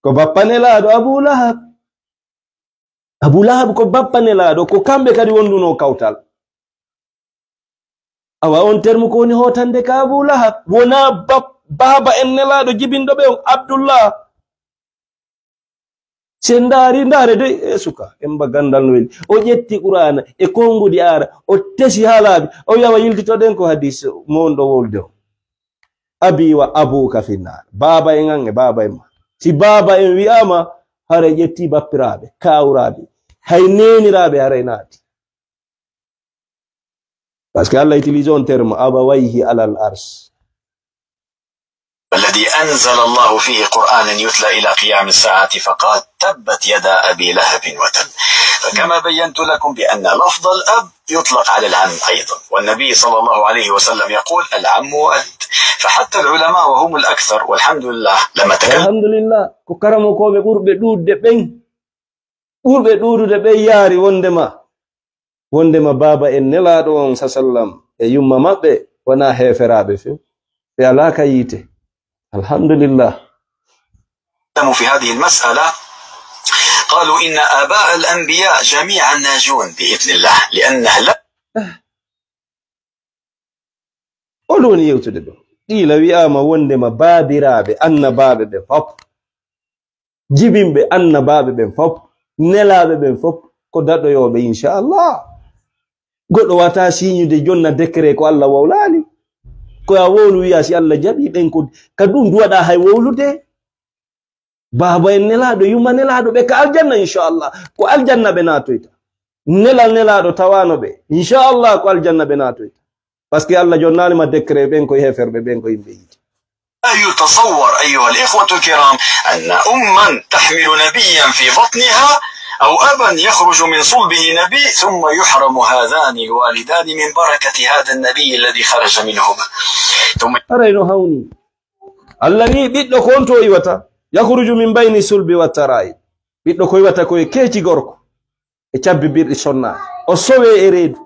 Ko bappa nelaaɗo Abu Lahab. Abu Lahab ko bappa nelaaɗo, ko kamɓe kadi wondunoo kawtal. Awa on termu ko woni hootande ka Abu Lahab. Wonaa bap-, baaba en nelaaɗo jibinɗo ɓe on, Abdullah. Se ndaari, ndaare dey, e suka, en mba ganndal no weli. O ƴetti Qur'aana e konguɗi aara, o tesi haalaaɓe, o yawa yiltitoɗen ko hadis mo on ɗo wowlude o. Abi wa abuka finnar. Baaba en an e baaba en ma. Si baaba en wi'aama, haray ƴetti bappiraaɓe, kaawraaɓe, hay neeniraaɓe haray naati. Parce que Allah utilise on terme, abawayhi alal arsh. الذي أنزل الله فيه قرآنا يتلى إلى قيام الساعة فقال: "تبت يدا أبي لهب وتب". فكما بينت لكم بأن لفظ الأب يطلق على العم أيضا، والنبي صلى الله عليه وسلم يقول: "العم والد". فحتى العلماء وهم الأكثر، والحمد لله، لما تكلم Alhamdulillah, ko karamokooɓe ɓurɓe ɗuuɗude ɓen, ɓurɓe ɗuuɗude ɓen yaari wondema, wondema baaba en nelaaɗo on sa sallam e yumma maɓɓe wonaa heeferaaɓe few. Ɓe alaa ka yiite. Alhamdulillah. في هذه المسألة قالوا إن آباء الأنبياء جميعا ناجون بإذن الله، لأنه لا Hol woni yewtude ɗo? Qiila wi'aama wondema baabiraaɓe annabaaɓe ɓe fop, jibinɓe annabaaɓe ɓen fop, nelaaɓe ɓen fop, ko daɗoyooɓe, inchallah. Goɗɗo wata siñude jonna décret ko Allah wowlaali. Ko a wowlu wi'a si Allah jaɓi ɓen ko ka ɗum duwaɗa hay wowlude. Baaba en nelaaɗo, yumma nelaaɗo, ɓe ka aljanna, inchallah. Ko aljanna ɓe naatoyta. Nelal nelaaɗo tawaano ɓe. Inchallah, ko aljanna ɓe naatoyta. Parce que Allah jonnaali ma décret ɓen ko heeferɓe, ɓen ko yimɓe yiite. لا يتصور أيها الإخوة الكرام أن أما تحمل نبيا في بطنها أو أبا يخرج من صلبه نبي ثم يحرم هذان الوالدان من بركة هذا النبي الذي خرج منهما. ثم Haray no hawni. Allah wi'i ɓiɗɗo ko on to iwata. Yakhruju min bayni sulbi wa tara'ib. Ɓiɗɗo ko iwata ko e keeci gorko. E cabbi birɗi sonna. O sowe e reedu.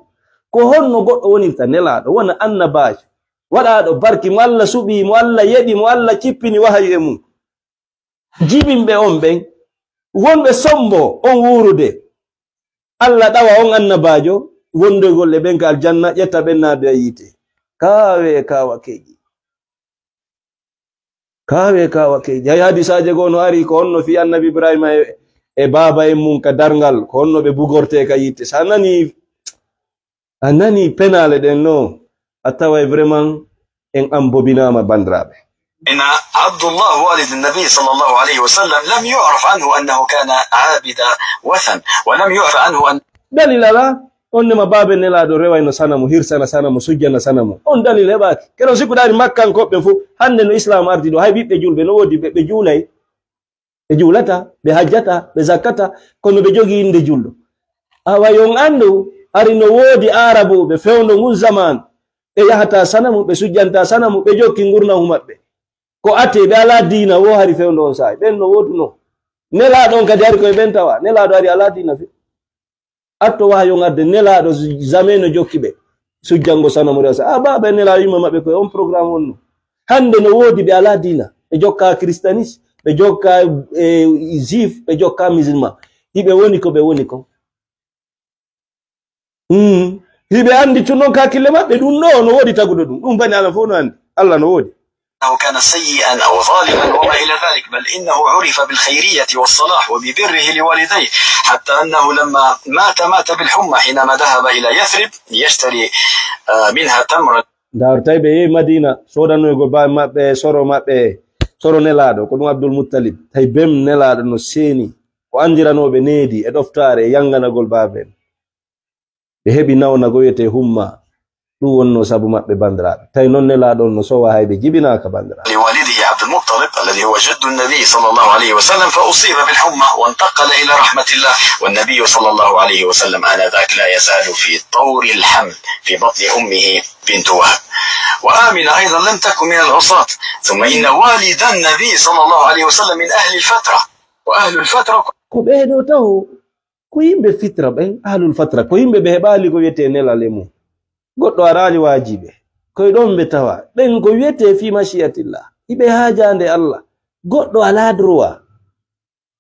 Ko honno goɗɗo wonirta nelaaɗo, wona annabaajo, waɗaaɗo barki, mo Allah suɓii, mo Allah yeɗi, mo Allah cippini wahayu e mum? Jibinɓe on ɓen, wonɓe sombo on wuurude, Allah ɗawa on annabaajo wondoygol e ɓen ka aljanna, ƴetta ɓen naada e yiite. Kaawe kaawakeeji. Kaawe kaawakeeji. Hay hadisaaje goo no ari, ko honno fii annabi Ibrahima e, e baaba en mum ka darngal, ko honno ɓe bugortee ka yiite. Sa nani, a nani penaale ɗen no, a taway vraiment en an bobinaama, bandiraaɓe. إن عبد الله والد النبي صلى الله عليه وسلم لم يعرف عنه أنه كان عابد وثن، ولم يعرف عنه أن Dalil alaa, on nema baaba nelaaɗo rewayno sanamu, hirsana sanamu, sujjana sanamu. On dalil heɓaaki. Keno sikkuɗaani Makkankooɓe fow, hannde no Islaam ardi ɗoo, hay ɓiɓɓe julɓe no woodi ɓe, ɓe juulay. Ɓe juulata, ɓe hajjata, ɓe zakkata, kono ɓe jogii innde julɗo. Awa, yo on anndu, hari no woodi Aarabuɓe fewndo ngun zamaanu, ɓe yahata sanamu, ɓe sujjanta sanamu, ɓe jokki ngurndan maɓɓe. Ko atee, ɓe alaa diina woo hari fewndo on saa'i. Ɓen no woodunoo. Nelaaɗo on kadi hari ko e ɓen tawa. Nelaaɗo hari alaa diina few. Atto wahayu on arde, nelaaɗo jamais no jokki ɓe sujjango sanamu, rewsa. Ah, baaba e nelaaɗo, yumma maɓɓe ko e on programme wonno. Hannde no woodi ɓe alaa diina. Ɓe jokka christianisme, ɓe jokka, eh, juif, ɓe jokka musulman. Hiɓe woni ko ɓe woni kon. Mm. Hiɓe anndi tun non ka hakkille maɓɓe, ɗun ɗoo no woodi taguɗo ɗun. Ɗun bani Aadama fow no anndi. Allah no woodi. أنه كان سيئا أو ظالما وما إلى ذلك، بل إنه عرف بالخيرية والصلاح وببره لوالديه، حتى أنه لما مات، مات بالحمى حينما ذهب إلى يثرب يشتري، آه، منها تمرا. Ndaa, tawi ɓe yehi Madiina, soodanoygol baaba maɓɓe, soro maɓɓe, soro nelaaɗo, ko ɗun Abdul Muttalib. Tawi bem nelaaɗo no seeni, ko anndiranooɓe needi e ɗoftaare e yanganagol baaba en. Ɓe heɓi nawna ko wi'etee humma. Ɗun wonnoo sabu maɓɓe, bandiraaɓe. Tawi non nelaaɗo on no sowa, hay ɓe jibinaaka, bandiraaɓe. لوالده عبد المطلب الذي هو جد النبي صلى الله عليه وسلم، فأصيب بالحمى وانتقل إلى رحمة الله، والنبي صلى الله عليه وسلم آنذاك لا يزال في طور الحمل في بطن أمه بنت وهب، وآمنة أيضا لم تكن من العصاة. ثم إن والد النبي صلى الله عليه وسلم من أهل الفترة، وأهل الفترة Ko ɓee ɗoo taho Ko yimɓe fitra ɓen, ahlul fatra, ko yimɓe ɓe heɓaali ko wi'etee nelal e mum. Goɗɗo araali waaji ɓe. Ko e ɗon ɓe tawa. Ɓen ko wi'etee fii mashi'atillah. Hiɓe haajaande Allah. Goɗɗo alaa droit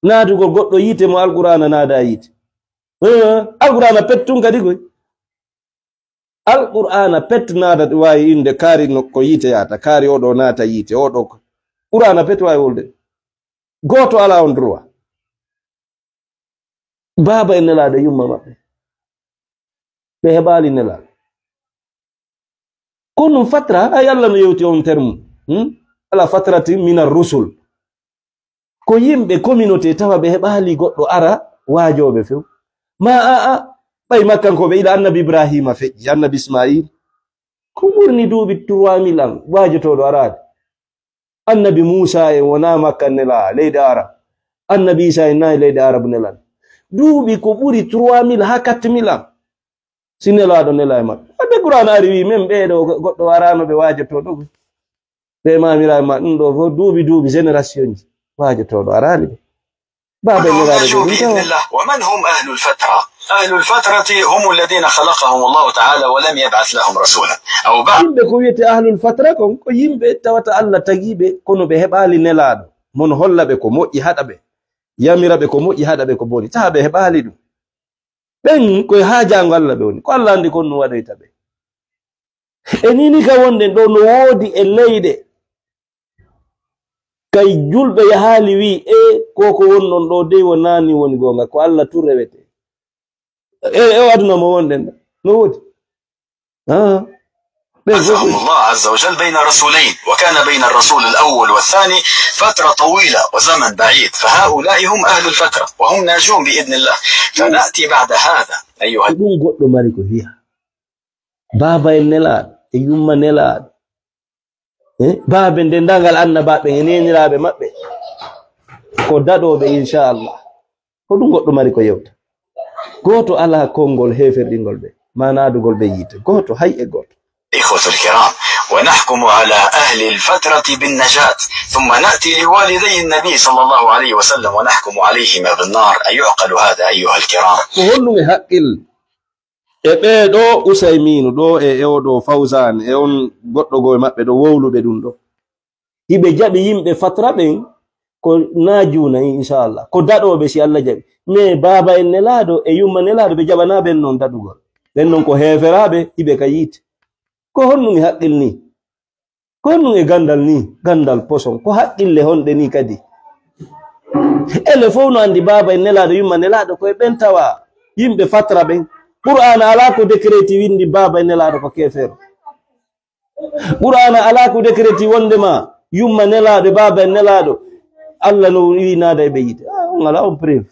naatugol goɗɗo yiite mo Alqur'aana naadaa yiite. Eh, Alqur'aana pet tun kadi koy. Alqur'aana pet naata waawi innde kaari no ko yiite yaata, kaari oo ɗoo naata yiite, oo ɗoo ko. Qur'aana pet waawi wolde. Gooto alaa on droit. Baaba e nelaaɗo e yumma maɓɓe. Ɓe heɓaali nelaaɗo. Ko ɗun fatra, ay Allah no yewti on terme. Hmm? Ala fatrati minar rusul. Ko yimɓe communauté tawa ɓe heɓaali goɗɗo ara waajooɓe few. Ma a, a, ɓay Makkankooɓe ila annabi Ibraahiima feƴƴi, annabi Ismaayil. Ko ɓurni duuɓi trois mille an waajotooɗo araade. Annabi Muusaa en wonaa Makka nelaa, leyɗe Arab. Annabi Iisaa en naa e leyɗe Arab nelan. Duuɓi ko ɓuri trois mille haa quatre mille an. Si nelaaɗo nelaa e maɓɓe. Wadde Qur'aana ari wi'i, men ɓee ɗoo goɗɗo araano ɓe waajotooɗo. Ɓe maamiraaɓe ma ɗun ɗoo fow duuɓi, duuɓi, générationji. Waajotooɗo araali ɓe. Baaba en nelaaɗo ɓe ɗun tawa. بإذن الله. ومن هم أهل الفترة؟ أهل الفترة هم الذين خلقهم الله تعالى ولم يبعث لهم رسولا. أو بعد. Yimɓe ko wi'etee ahlul fatra kon, ko yimɓe tawata Allah tagii ɓe, kono ɓe heɓaali nelaaɗo. Mo no holla ɓe ko moƴƴi, haɗa ɓe. Yamira ɓe ko moƴƴi, haɗa ɓe ko boni. Tawa ɓe heɓaali ɗun. Ɓen ko e haajaango Allah ɓe woni. Ko Allah anndi ko honno waɗoyta ɓe. E nii nii ka wonɗen ɗoo no woodi e leyɗe. Kay julɓe yahaali wi'i, e, ko ko wonɗon ɗoo dey wonaa nii woni goonga, ko Allah tun rewetee. E, e o aduna mo wonɗen ɗoo. No woodi. Ah. Ɓen fow بعثهم الله عز وجل بين رسولين، وكان بين الرسول الأول والثاني فترة طويلة وزمن بعيد، فهؤلاء هم أهل الفترة، وهم ناجون بإذن الله. فنأتي بعد هذا، أيها Ko ɗun goɗɗo mari ko wi'a. Baaba en nelaaɗo, e yumma nelaaɗo. Eh, baabe denndaangal annabaaɓe e neeniraaɓe maɓɓe. Ko daɗooɓe, inchallah. Ko ɗun goɗɗo mari ko yewta. Gooto alaa konngol heeferɗingol ɓe, maa naadugol ɓe yiite. Gooto, hay e gooto. إخوة الكرام، ونحكم على أهل الفترة بالنجاة، ثم نأتي لوالدي النبي صلى الله عليه وسلم ونحكم عليهما بالنار. أيعقل هذا أيها الكرام؟ Ko honɗun e haqqil E ɓee ɗoo Usaymiinu ɗoo e, e oo ɗoo Fawzaan e on goɗɗo goo e maɓɓe ɗoo wowluɓe ɗum ɗoo. Hiɓe jaɓi yimɓe fatra ɓen ko naajuuna, inchallah. Ko daɗooɓe si Allah jaɓi. Mais baaba en nelaaɗo e yumma nelaaɗo ɓe jaɓanaa ɓen noon daɗugol. Ɓen noon ko heeferaaɓe, hiɓe ka yiite. Ko honɗum e haqqil nii? Ko honɗum e ganndal nii? Ganndal poson. Ko haqqille honɗe nii kadi? Ele fof no anndi baaba en nelaaɗo, yumma nelaaɗo, ko e ɓen tawa yimɓe fatra ɓen. Qur'aana alaa ko décréti winndi baaba en nelaaɗo ko keefeero. Qur'aana alaa ko décréti wonde ma yumma nelaaɗo, baaba en nelaaɗo, Allah no wi naada e ɓe yiite. Ah, on alaa on preuve.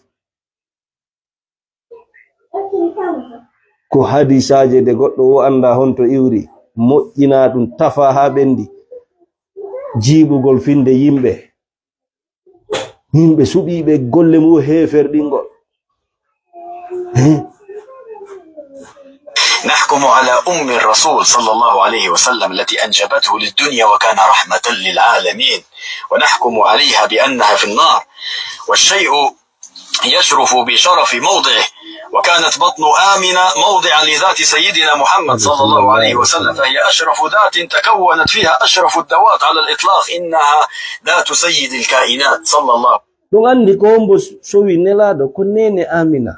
Ko hadisaaje de goɗɗo o annda honto iwri, moƴƴina ɗum, tafa haa ɓendi. Jiiɓugol finde yimɓe. Yimɓe suɓiiɓe golle mum heeferɗingol. Eh? نحكم على أم الرسول صلى الله عليه وسلم التي أنجبته للدنيا وكان رحمة للعالمين، ونحكم عليها بأنها في النار، والشيء يشرف بشرف موضعه، وكانت بطن آمنة موضعا لذات سيدنا محمد صلى الله عليه وسلم، فهي أشرف ذات تكونت فيها أشرف الذوات على الإطلاق، إنها ذات سيد الكائنات صلى الله. Ɗum anndi ko hombo sowi nelaaɗo ko neene Amina.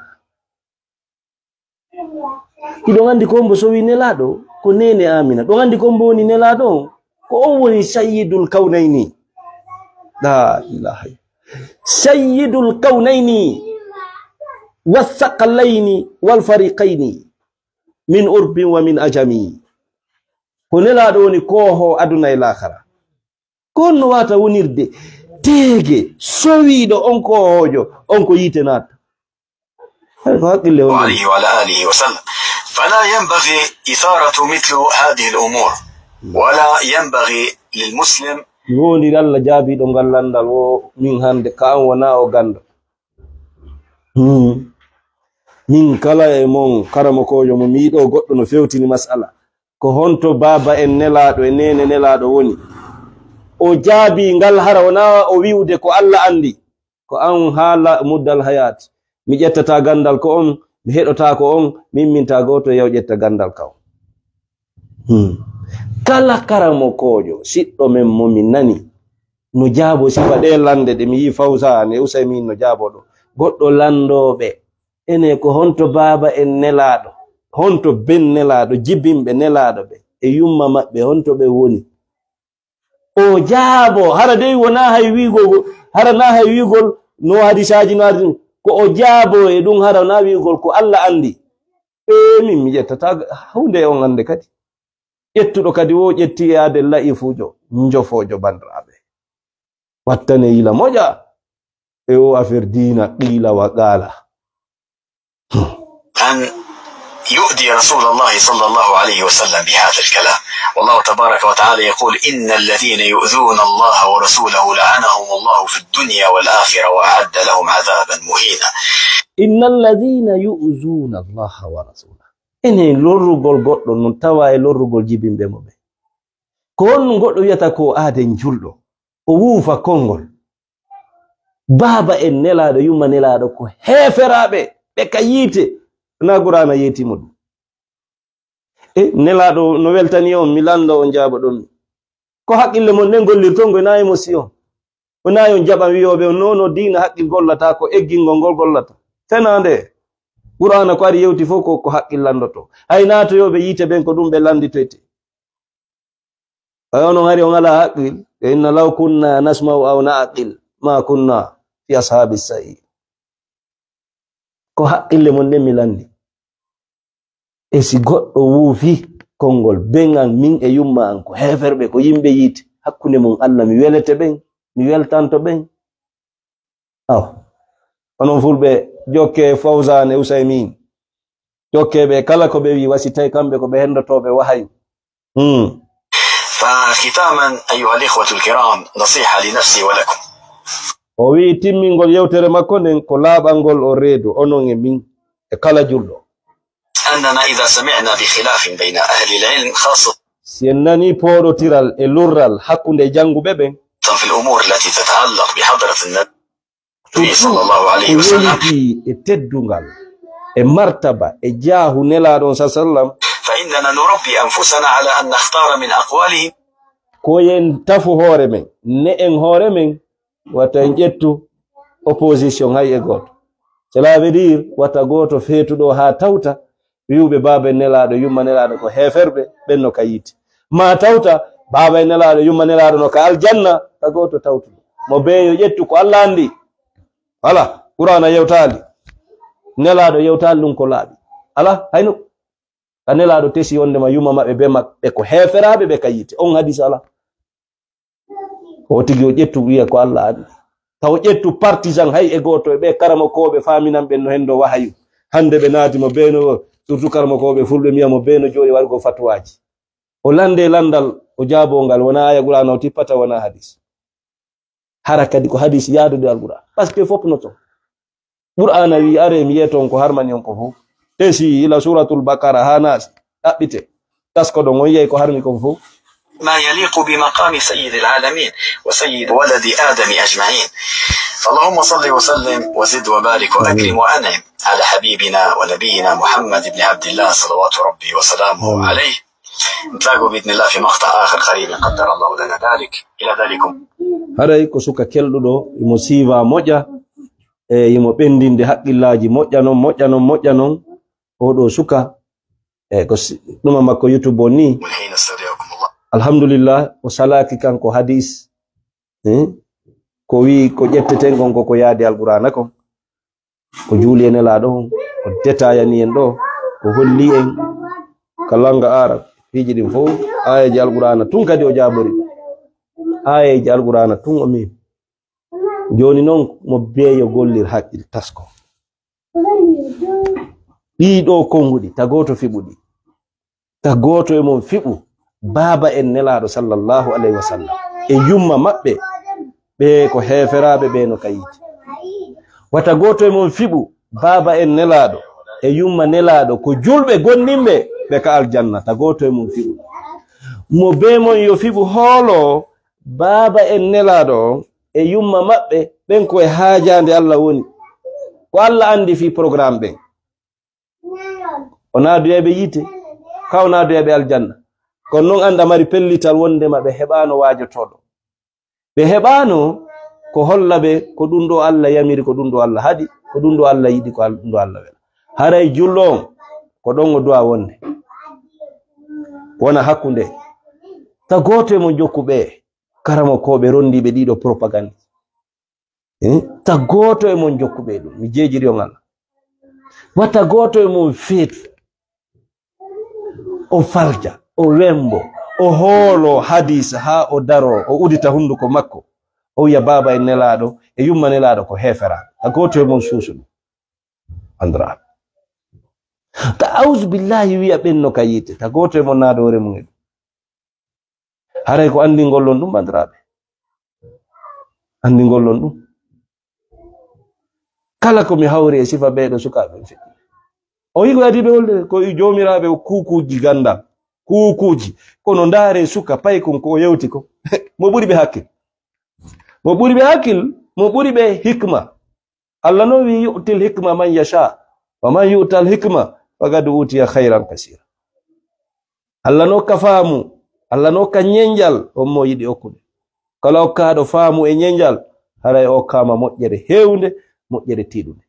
Hiɗon anndi ko mbo sowi nelaaɗo? Ko neene Amina. Ɗon anndi ko mbo woni nelaaɗo on? Ko on woni sayyidul kawnayni. La ilaha illa. Sayyidul kawnayni. Wassaqalayni wal fariqayni. Min urbin wa min ajami. Ko nelaaɗo woni kooho aduna e laakara. Ko honno wata wonirde teege sowiiɗo on ko hoojo, on ko yiite naata? Hay ko haqqille on. عليه وعلى آله وسلم. فلا ينبغي إثارة مثل هذه الأمور، ولا ينبغي للمسلم. Mi woondiri Allah jaabiiɗo ngal lanndal wo min hannde, ka an wona o ganndo. Hmm. Min kala e mon karamokoojo mo mi yiɗo goɗɗo no fewtini masala. Ko honto baaba en nelaaɗo e neene nelaaɗo woni? O jaabii ngal hara wonaa o wi'ude ko Allah anndi. Ko an haala muddal hayaati. Mi ƴettataa ganndal ko on, mi heɗotaako on, mi immintaa gooto e yaw ƴetta ganndal ka on. Hmm. Kala karamokoojo, siɗɗo men mo mi nani, no jaabo sifa ɗee lannde ɗe mi yii Fawzaan e Usaymiin no jaabo ɗo. Goɗɗo lanndooɓe, ene ko honto baaba en nelaaɗo, honto ben nelaaɗo, jibinɓe nelaaɗo ɓe, e yumma maɓɓe, honto ɓe woni? O jaabo, hara dey wonaa hay wi'ugol, hara naa hay wi'ugol no hadisaaji no ardi ɗum. Ko o jaabo e ɗum hara naa wi'ugol ko Allah anndi. E min mi ƴettataa huunde e on annde kadi. Ƴettuɗo kadi wo ƴetti e aade la'ifuujo, njofoojo bandiraaɓe. Wattane yila moƴa. E o affaire diina qiila wa qaala. أن يؤذي رسول الله صلى الله عليه وسلم بهذا الكلام. والله تبارك وتعالى يقول: إن الذين يؤذون الله ورسوله لعنهم الله في الدنيا والآخرة وأعد لهم عذابا مهينا. إن الذين يؤذون الله ورسوله. Enen lorrugol goɗɗo non tawa e lorrugol jibinɓe mo ɓe. Ko honɗum goɗɗo wiyata ko aaden julɗo? O wuufa konngol. Baaba en nelaaɗo, yumma nelaaɗo ko heeferaaɓe, ɓe ka yiite. Naa Qur'aana yeeti mo ɗum. E nelaaɗo no weltani on, mi lanndo on jaaboɗon mi. Ko haqqille mon nden gollirton, ko naa émotion. Ko naa on jaɓan wi'ooɓe on, non, non, diina haqqil gollata, ko eggingol ngol gollata. Fenaande. Qur'aana ko ari yewti fof ko, ko haqqil lanndoto. Hay naatoyooɓe yiite ɓen ko ɗum ɓe lannditoyte. Ay onon hari on alaa haqqil. E inna law kunna nasma'u aw na'qil ma kunna fi ashabi sa'ir. Ko haqqille mon ɗen mi lanndi. E si goɗɗo wuufi konngol, ben an, min e yumma an, ko heeferɓe, ko yimɓe yiite, hakkunde mum Allah, mi welete ɓen, mi weltanto ɓen. Aw, onon fulɓe, jokke Fawzaan e Usaymiin. Jokke ɓe kala ko ɓe wi, wasi tawi kamɓe ko ɓe henndotooɓe wahayu. Hmm. فختاما أيها الإخوة الكرام، نصيحة لنفسي ولكم. O wi'i timmingol yewtere makko nden ko laaɓangol o reedu, onon e min, e kala julɗo. أننا إذا سمعنا بخلاف بين أهل العلم خاصة. Si en nanii pooɗotiral e lurral hakkunde jannguɓe ɓen. في الأمور التي تتعلق بحضرة النبي صلى الله عليه وسلم. Ko yowiti e teddungal. e martaba, e jaahu Nelaaɗo on, sa sallam. فإننا نربي أنفسنا على أن نختار من أقوالهم. Ko yen tafu hoore men, ne en hoore men, wata en ƴettu opposition hay e gooto. Cela veut dire, wata gooto feetuɗo haa tawta, wi'uɓe baaba en Nelaaɗo, yumma Nelaaɗo ko heeferɓe, ɓen no ka yiite. Ma tawta, baaba en Nelaaɗo, yumma Nelaaɗo no ka aljanna, ta gooto tawtuɗo. Mo beeyo ƴettu ko Alla anndi. Wala, Qur'aana yewtaali. Nelaaɗo yewtaali ɗum ko laaɓi. Ala, hayno. Ka Nelaaɗo tesi wonde ma yumma maɓɓe be maɓɓe ko heeferaaɓe ɓe ka yiite. On hadis ala. O tigi o ƴettu wi'a ko Alla anndi. Taw ƴettu partisan hay e gooto e ɓe karamokooɓe faaminanɓe no hendo wahayu. Hande ɓe naati mo beeno, surtout karamokooɓe fulɓe mi'a mo beeno jooɗi waɗugo fatuwaaji. O lande landal, o jaabo ngal, wona aya Qur'aana o tippata, wona hadis. Hara kadi ko hadis yaadude Alqur'aana. Parce que fof no to. Qur'aana wi, "Are mi yeeto on ko harmani on ko fof." Tesi ila Suratul Baqara haa Naas. Ɗaɓɓite. Taskoɗon on yeey ko harmi kon fof. ما يليق بمقام سيد العالمين وسيد ولد آدم أجمعين. اللهم صل وسلم وزد وبارك وأكرم وأنعم على حبيبنا ونبينا محمد بن عبد الله صلوات ربي وسلامه عليه. نتلاقوا بإذن الله في مقطع آخر قريب إن قدر الله لنا ذلك. إلى ذلكم. Haray ko suka kelɗuɗo, imo siiva moƴƴa, e imo ɓendinde haqqillaaji moƴƴa non, moƴƴa non, moƴƴa non. Oɗo suka, e ko si-, ɗuma makko YouTube on ni. والحين استودعكم الله. Alhamdulillah, o salaaki kanko hadis. Eh? Ko wi ko ƴetteten kon ko, ko yaadi Alqur'aana kon. Ko juuli e Nelaaɗo on, ko detayani en ɗo, ko holli en ka langa Arab, piiji ɗin fof, aayeeji Alqur'aana tun kadi o jaabori. Aayeeji Alqur'aana tun o min. Jooni non, mo beeyo gollir haqqil tasko. Ɗii ɗoo konguɗi, ta gooto fiɓuɗi. Ta gooto e mon fiɓu baaba en Nelaaɗo sallallahu alayhi wa sallam e yumma maɓɓe, ɓe ko heeferaaɓe, ɓe no ka yiite. Wata gooto e mon fiɓu baaba en Nelaaɗo e yumma Nelaaɗo ko julɓe gonnimɓe, ɓe ka aljanna. Ta gooto e mon fiɓu. Mo bee mon yo fiɓu hoolo baaba en Nelaaɗo e yumma maɓɓe, ɓen ko e haajaande Alla woni. Ko Alla anndi fii programme ɓen. O naadoyay ɓe yiite, ka o naadoyay ɓe aljanna. Kono non annda mari pellital wondema ɓe heɓaano waajotooɗo. Ɓe heɓaano ko holla ɓe ko ɗum ɗo Alla yamiri, ko ɗum ɗo Alla haɗi, ko ɗum ɗo Alla yiɗi, ko al-, ɗum ɗo Alla wela. Haray julɗo on, ko ɗon o du'a wonde. Wona hakkunde. Ta gooto e mon jokku ɓe karamokooɓe rondiiɓe ɗiɗo propagande. Eh, ta gooto e mon jokkuɓe ɗum, mi jeejiri on Allah. Wata gooto e mon feetu. O falja, o wembo, o hoolo hadis haa o daro, o udita hunduko makko. O wiya, "Baaba en Nelaaɗo, e yumma Nelaaɗo ko heeferaaɓe." Ta gooto e mon suusu ɗum. Anndoraaɓe. Ta auzu billahi wiya ɓen no ka yiite. Ta gooto e mon naado hoore mum e ɗum. Haray ko anndingol on ɗum, banndiraaɓe. Anndingol on ɗum. Kala ko mi hawri e sifa ɓeeɗo sukaaɓe mi feƴƴi. O yigo yadi ɓe holde ko i joomiraaɓe o kuukuuji ganndal. Kuukuuji. Kono ndaare suka paykun ko o yewti ko. Mo ɓuri ɓe hakkil. Mo ɓuri ɓe hakkil, mo ɓuri ɓe hikma. Allah no wi, "Yu'til hikma man yasha, wa man yu'tal hikma faqad utiya khayran kasira." Allah no ka faamu, Allah no ka nyenjal, on mo yiɗi okkude. Kala okkaaɗo faamu e nyenjal, haray o okkaama moƴƴere heewnde, moƴƴere tiiɗunde.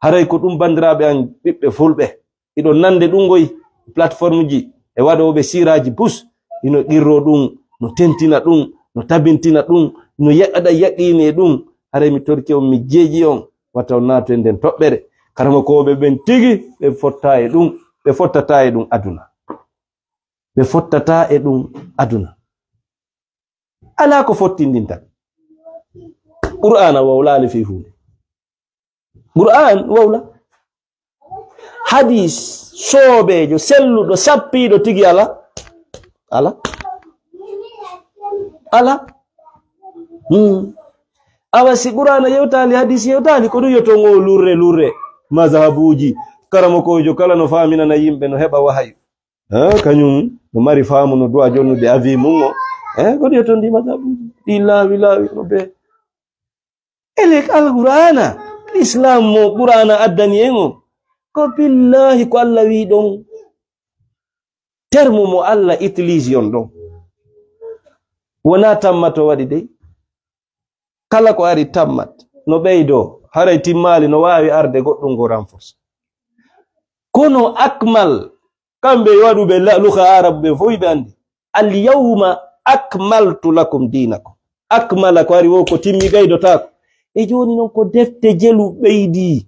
Haray ko ɗum, banndiraaɓe an, ɓiɓɓe fulɓe, iɗon nande ɗum ngoy plateforme ji e waɗooɓe siraaji bus, ino qirro ɗum, no tentina ɗum, no tabintina ɗum, no yaɗa yaqiini e ɗum. Haray mi torki on, mi jeeji on, wata on naatu e nden toɓɓere. Karamokooɓe ɓen tigi, ɓe fotta e ɗum, ɓe fottata e ɗum aduna. Ɓe fottata e ɗum aduna. Alaa ko fottindinta. Qur'aana wawlaali fii huunde. Qur'aan wawla. Hadis soobeejo, selluɗo, sappiiɗo tigi ala. Ala. Ala. Hmm. Awa si Qur'aana yewtaali, hadis yewtaali, ko ɗum yoto ngo lurre, lurre. Mazhabuuji, karamokoojo kala no faaminana yimɓe, no heɓa wahayu. Eh, kañum no mari faamu, no du'a jonnude avis mum o. Eh, ko ɗum yoto ndi mazhabuuji. Ɗi laawi, laawi, no be. Elek Alqur'aana, Islam mo Qur'aana addani en o, Ko billahi ko Allah wi ɗon. Terme mo Allah utilise on ɗon. Wona tammat o waɗi dey. Kala ko ari tammat, no ɓeydo, haray timmaali no waawi arde goɗɗum go renforce. Kono akmal, kamɓe e waɗuɓe la-, luka Arabu ɓe fof ɓe anndi. "Al yawma akmaltu lakum dinakum." Akmala ko ari wo ko timmi ɓeydotaako. E jooni noon ko defte jelu ɓeydi.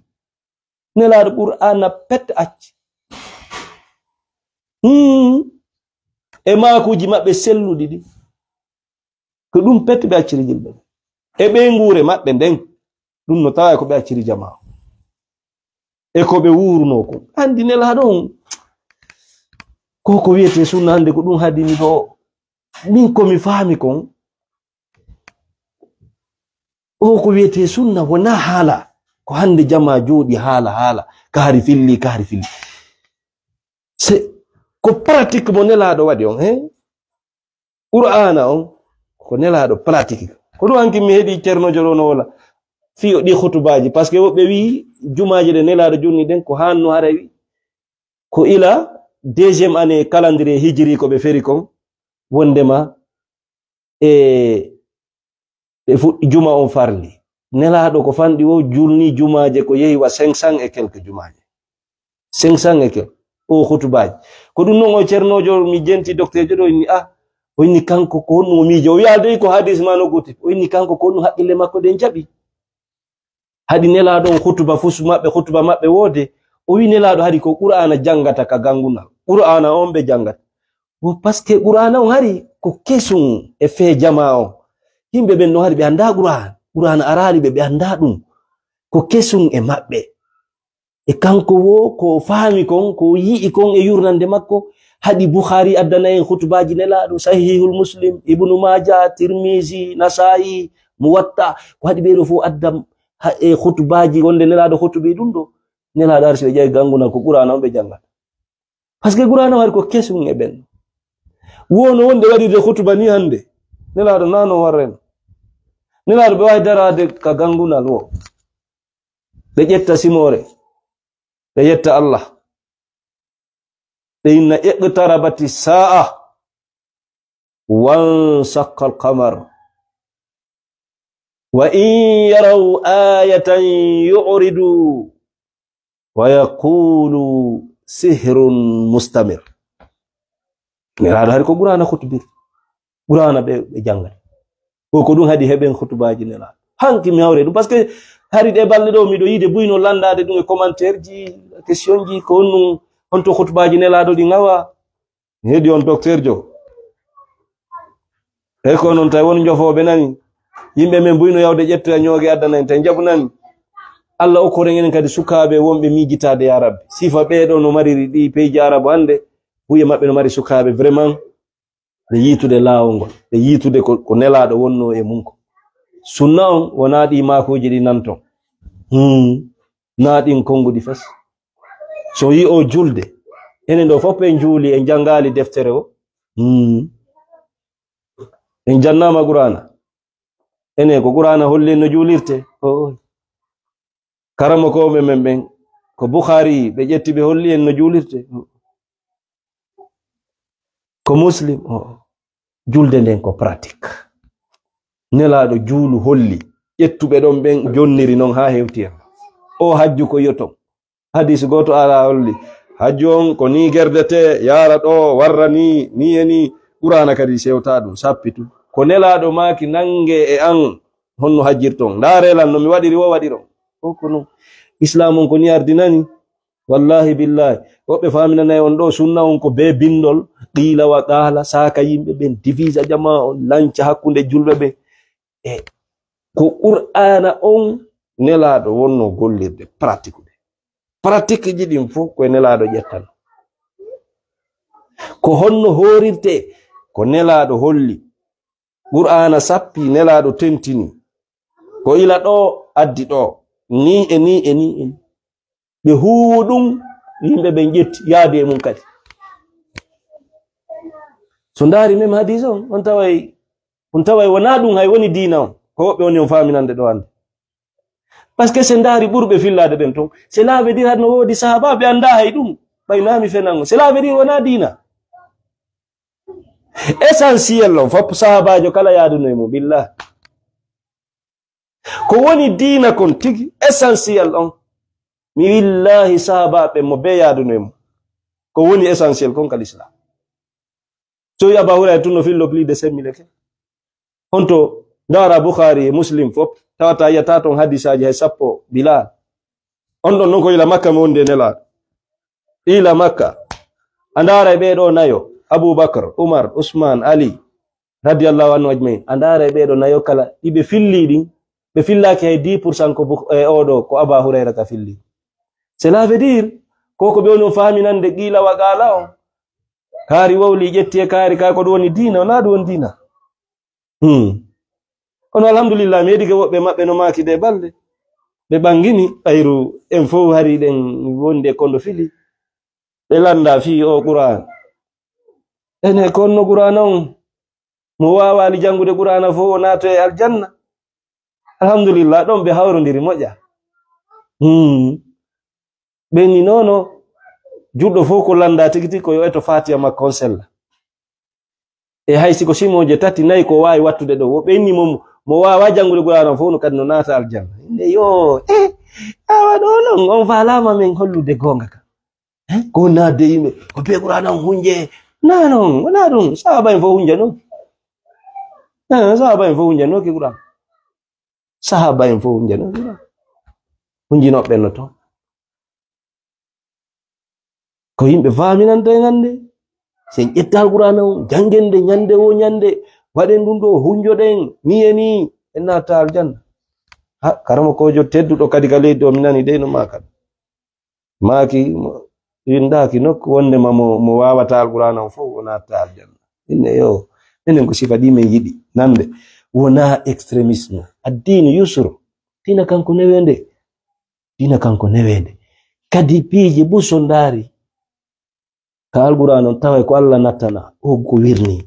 Nelaaɗo Qur'aana pet acci. Hmm. E maakuuji maɓɓe selluɗi ɗi. Ko ɗum pet ɓe acciri jilɓe. E ɓeynguure maɓɓe nden. Ɗum no tawa ko ɓe acciri jamaa. E ko ɓe wuurunoo kon. Anndi Nelaaɗo on. Ko ko wiyetee sunna hannde ko ɗum haɗi mi ɗo. Min ko mi faami kon. O ko wiyetee sunna wona haala. Ko hannde jamaa jooɗi haala, haala. Kaari filli, kaari filli. C'est ko pratique mo Nelaaɗo waɗi on, he? Qur'aana on, ko Nelaaɗo pratique. Ko ɗum hanki mi heɗi Ceerno Joro no wola. Fii o ɗi khutubaaji. Parce que woɓɓe wi jumaaji ɗe Nelaaɗo jonni ɗen ko hanno haray wi. Ko ila deuxième année calendrier hijri ko ɓe feri kon. Wondema e ɓe fuɗɗi juma on farli. Nelaaɗo ko fanɗi o julni jumaaje ko yehi wa cinq cents et quelques jumaaje. Cinq cents et quelques. O khutubaaji. Ko ɗum non o ceernoojo mi jenti docteur jo ɗo inni, ah, o inni kanko ko honɗum o miijo. O wi'a dey ko hadis ma no goti. O inni kanko ko honɗum haqqille makko ɗen jaɓi. Haɗi Nelaaɗo on khutuba fus maɓɓe, khutuba maɓɓe woode. O wi Nelaaɗo haɗi ko Qur'aana janngata ka gangunal. Qur'aana on ɓe janngata. Wo parce que Qur'aana on hari ko kesun e fee jamaa on. Yimɓe ɓen no hari ɓe anndaa Qur'aana. Qur'aana araali ɓe, ɓe anndaa ɗum. Ko kesun e maɓɓe. E kanko wo ko o faami kon, ko o yi'i kon e yurnande makko, haɗi Bukhari addana en khutubaaji Nelaaɗo, Sahihul Muslim, Ibnu Maaja, Tirmizi, Nasaa'i, Muwatta, ko haɗi ɓeeɗo fof adda ha-, e khutubaaji wonde Nelaaɗo khutubi ɗum ɗo. Nelaaɗo arsi ɓe ƴawi gangunal ko Qur'aana on ɓe janngata. Parce que Qur'aana wari ko kesum e ɓen. Wono wonde waɗirde khutuba ni hannde. Nelaaɗo nano warren. Nelaaɗo ɓe wawi daraade ka gangunal wo. Ɓe ƴetta simoore, ɓe yetta Allah. Ɓe inna, "Iqtarabati sa'a, wansaqqa al-qamar, wa in yaraw ayatan yu'ridu, wa yaqulu sihrun mustamir." Nelaaɗo hari ko Qur'aana khutubir. Qur'aana ɓe, ɓe janngata. Ko, ko ɗum haɗi heɓen khutubaaji Nelaaɗo. Hanki mi hawre ɗum. Parce que hari ɗe balɗe ɗo, miɗo yiide buyno lanndaade ɗum e commentaire ji, question ji, ko honɗum, honto khutubaaji Nelaaɗo ɗi ngawa? Mi heɗi on docteur jo. E ko noon tawi won njofooɓe nani. Yimɓe men buyno yawde ƴettoya ñooge addana en tawi njaɓu nani. Allah okkoren enen kadi sukaaɓe wonɓe miijitaade ya Rabbi. Sifa ɓeeɗo no mariri ɗi peyji Arabu hannde. Buye maɓɓe no mari sukaaɓe vraiment. Ɓe yiitude laawol ngol, ɓe yiitude ko, ko Nelaaɗo wonnoo e mum ko. Sunna on wonaa ɗi maakuuji ɗi nanton. Hmm. Naa ɗin konnguɗi fes. So yi'o julde, enen ɗo fof en juuli, en janngaali deftere o. Hmm. En jannaama Qur'aana. Enen ko Qur'aana holli en no juulirte. O, o. Karamokooɓe men ɓen, ko Bukhari, ɓe ƴetti ɓe holli en no juulirte. Ko Muslim, o, julde nden ko pratique. Nelaaɗo juulu holli, ƴettuɓe ɗon ɓen jonniri non haa hewti en. O hajju ko yoton. Hadis gooto ala holli, hajju on ko ni gerdete, yaara ɗo, warra ni, ni e ni. Qur'aana kadi sewta ɗum, sappitu. Ko Nelaaɗo maaki, nange e an, honno hajjirton. Ndaare lan no mi waɗiri wo waɗiron. O ko non. Islaam on ko ni ardinani. Wallahi billahi. Woɓɓe faaminanay on ɗo sunna on ko be bindol, qiila wa qaala, saaka yimɓe ɓen, divisa jama on, lanca hakkunde julɓe ɓen. E ko Qur'aana on Nelaaɗo wonno gollirde, pratique de. Pratique ji ɗin fof ko e Nelaaɗo ƴettan. Ko honno hoorirte? Ko Nelaaɗo holli. Qur'aana sappi, Nelaaɗo tentini. Ko ila ɗo, addi ɗo. Ni e ni e ni e ni. Ɓe huuwu ɗum, yimɓe ɓen ƴetti, yaadi e mum kadi. So ndaari même hadis on, on taway, on taway wonaa ɗum hay woni diina on. Ko woɓɓe woni on faaminande ɗo hannde. Parce que se ndaari ɓurɓe fillaade ɓen ton, cela veut dire hade no woodi sahaabaaɓe anndaa hay ɗum. Ɓay naa mi fenan on. Cela veut dire wonaa diina. Essentiel on fof sahaabaajo kala yaaduno e mum, billah. Ko woni diina kon tigi, essentiel on. Mi willahi sahaabaaɓe mo bee yaaduno e mum. Ko woni essentiel kon ka l'islam. So wi Aba Hurayra tun no fillo plus de cinq mille ke. Honto ndaara Bukhari e Muslim fof, tawata yiyata ton hadisaaji hay sappo Bilal. On ɗon non ko ila Makka mo wondi e Nelaaɗo. Ila Makka. A ndaara e ɓee ɗoo nayo, Abu Bakr, Umar, Usman, Ali, radiyallahu anhu ajmain. A ndaara e ɓee ɗoo nayo kala, ɗi ɓe filli ɗin, ɓe fillaaki hay dix pour cent ko Buk-, e oo ɗoo, ko Aba Hurayra ka filli. Cela veut dire, ko ko ɓe woni o faaminande qiila wa qaala on. Kaari wowli ƴetti e kaari, kaa ko ɗum woni diina, wonaa ɗum woni diina. Hmm. Kono alhamdulillah, mi heɗike woɓɓe maɓɓe no maaki ɗe balɗe. Ɓe ɓangini, ɓayru en fof hari ɗen wonde kondo fili. Ɓe lannda fii o Qur'an. Ene konno Qur'an on, mo waawaali janngude Qur'ana fof o naato e aljanna. Alhamdulillah, ɗon ɓe hawrondiri moƴƴa. Hmm. Ɓe ni nono, juɗɗo fof ko lannda tigi tigi ko yo eto Fatiha makko on sella. E hay si ko simooje tati, nayi ko waawi wattude ɗo, wo ɓe inni mo, mo waawa janngude Qur'aana fof no kadi no naata aljanna. Inde yo, eh, awa ɗo non, on faalaama men hollude goonga ka. Eh, ko naatde yimɓe, ko be Qur'aana on hunje. Na non, wonaa ɗum, sahaaba en fof hunjanooki. Eh, sahaaba en fof hunjanooki Qur'aana. Sahaaba en fof hunjanooki Qur'aana. Hunjinooɓe no toon. Ko yimɓe faaminanta en hannde. Si en ƴetta Alqur'aana on, janngen nde ñannde wo ñannde, waɗen ɗum ɗo, hunjoɗen, ni e ni, en naata aljanna. Ha, karamokoojo tedduɗo kadi ka leydi o, mi nani dey no maaka. Maaki, mo, winndaaki nokku wonde ma mo, mo waawata Alqur'aana on fof, o naata aljanna. Inne yo, enen ko sifa ɗi men yiɗi, nande, wonaa extrémisme. Addiinu yusru, diina kanko neweende. Diina kanko neweende. Kadi piiji buso ndaari. Ka Alqur'aana on taway ko Alla nattana, o ko wirni.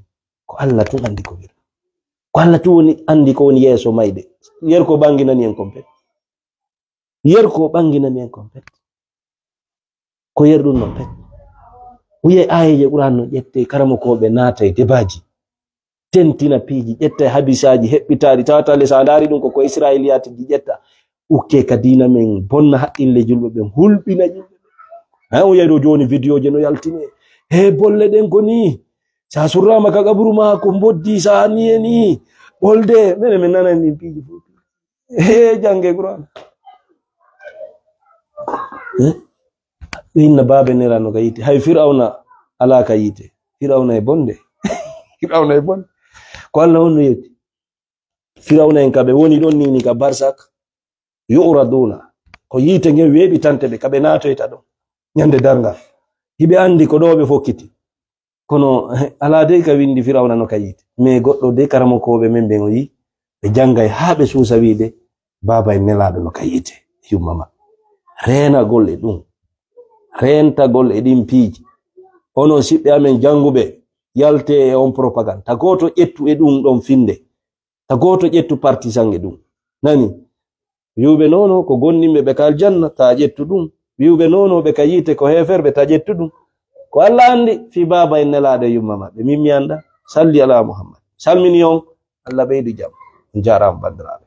Ko Alla tun anndi ko wirni. Ko Alla tun woni, anndi ko woni yeeso mayde. Yer ko ɓanginani en kon pet. Yer ko ɓanginani en kon pet. Ko yer ɗum non pet. Wiye aayeeje Qur'aana no ƴette, karamokooɓe naata e debaaji. Tentina piiji, ƴetta e hadisaaji heɓɓitaaɗi, tawata le, so a ndaari ɗum ko, ko Israiliyaatiji ƴetta, ukke ka diina men, bonna haqqille julɓe ɓen, hulɓina julɓe ɓen. Ha, o yahi ɗo jooni, vidéo je no yaltine. He, bolle ɗen ko ni, sa surrama ka qaburu ma, ko mboddi, sa ni e ni, ɓolde, mene min nanani ɗin piiji fof. He, jannge Qur'an. Eh? Ɓe inna baabe nera no ka yiite. Hay Fir'awna alaa ka yiite. Fir'awna e bonde. Fir'awna e bonde. Ko Alla on no yetti. Fir'awna en ka ɓe woni ɗon ni, ni ka barsak. Yu'raduna. Ko yiite ngen weeɓitante ɓe, ka ɓe naatoyta ɗon. Ñande darngal. Hiɓe anndi ko ɗo ɓe fokkiti. Kono, eh, alaa dey ka winndi Fir'awna no ka yiite. Mais goɗɗo dey karamokooɓe men ɓen o yi, ɓe janngay haa ɓe suusa wiide, baaba en Nelaaɗo no ka yiite, yumma ma. Reenagol e ɗum. Reentagol e ɗin piiji. Onon siɓɓe amen jannguɓe, yalte e on propagande. Ta gooto ƴettu e ɗum ɗon finnde. Ta gooto ƴettu partisan e ɗum. Nani? Wi'uɓe nono ko gomɗinɓe ɓe ka aljanna, ta ƴettu ɗum. Wi'uɓe nono ɓe ka yiite ko heeferɓe, ta ƴettu ɗum. Ko Alla anndi fii baaba en Nelaaɗo e yumma maɓɓe. Min mi annda. Salli ala Muhammad. Salmini on. Alla ɓeydu jam. On jaaraama banndiraaɓe.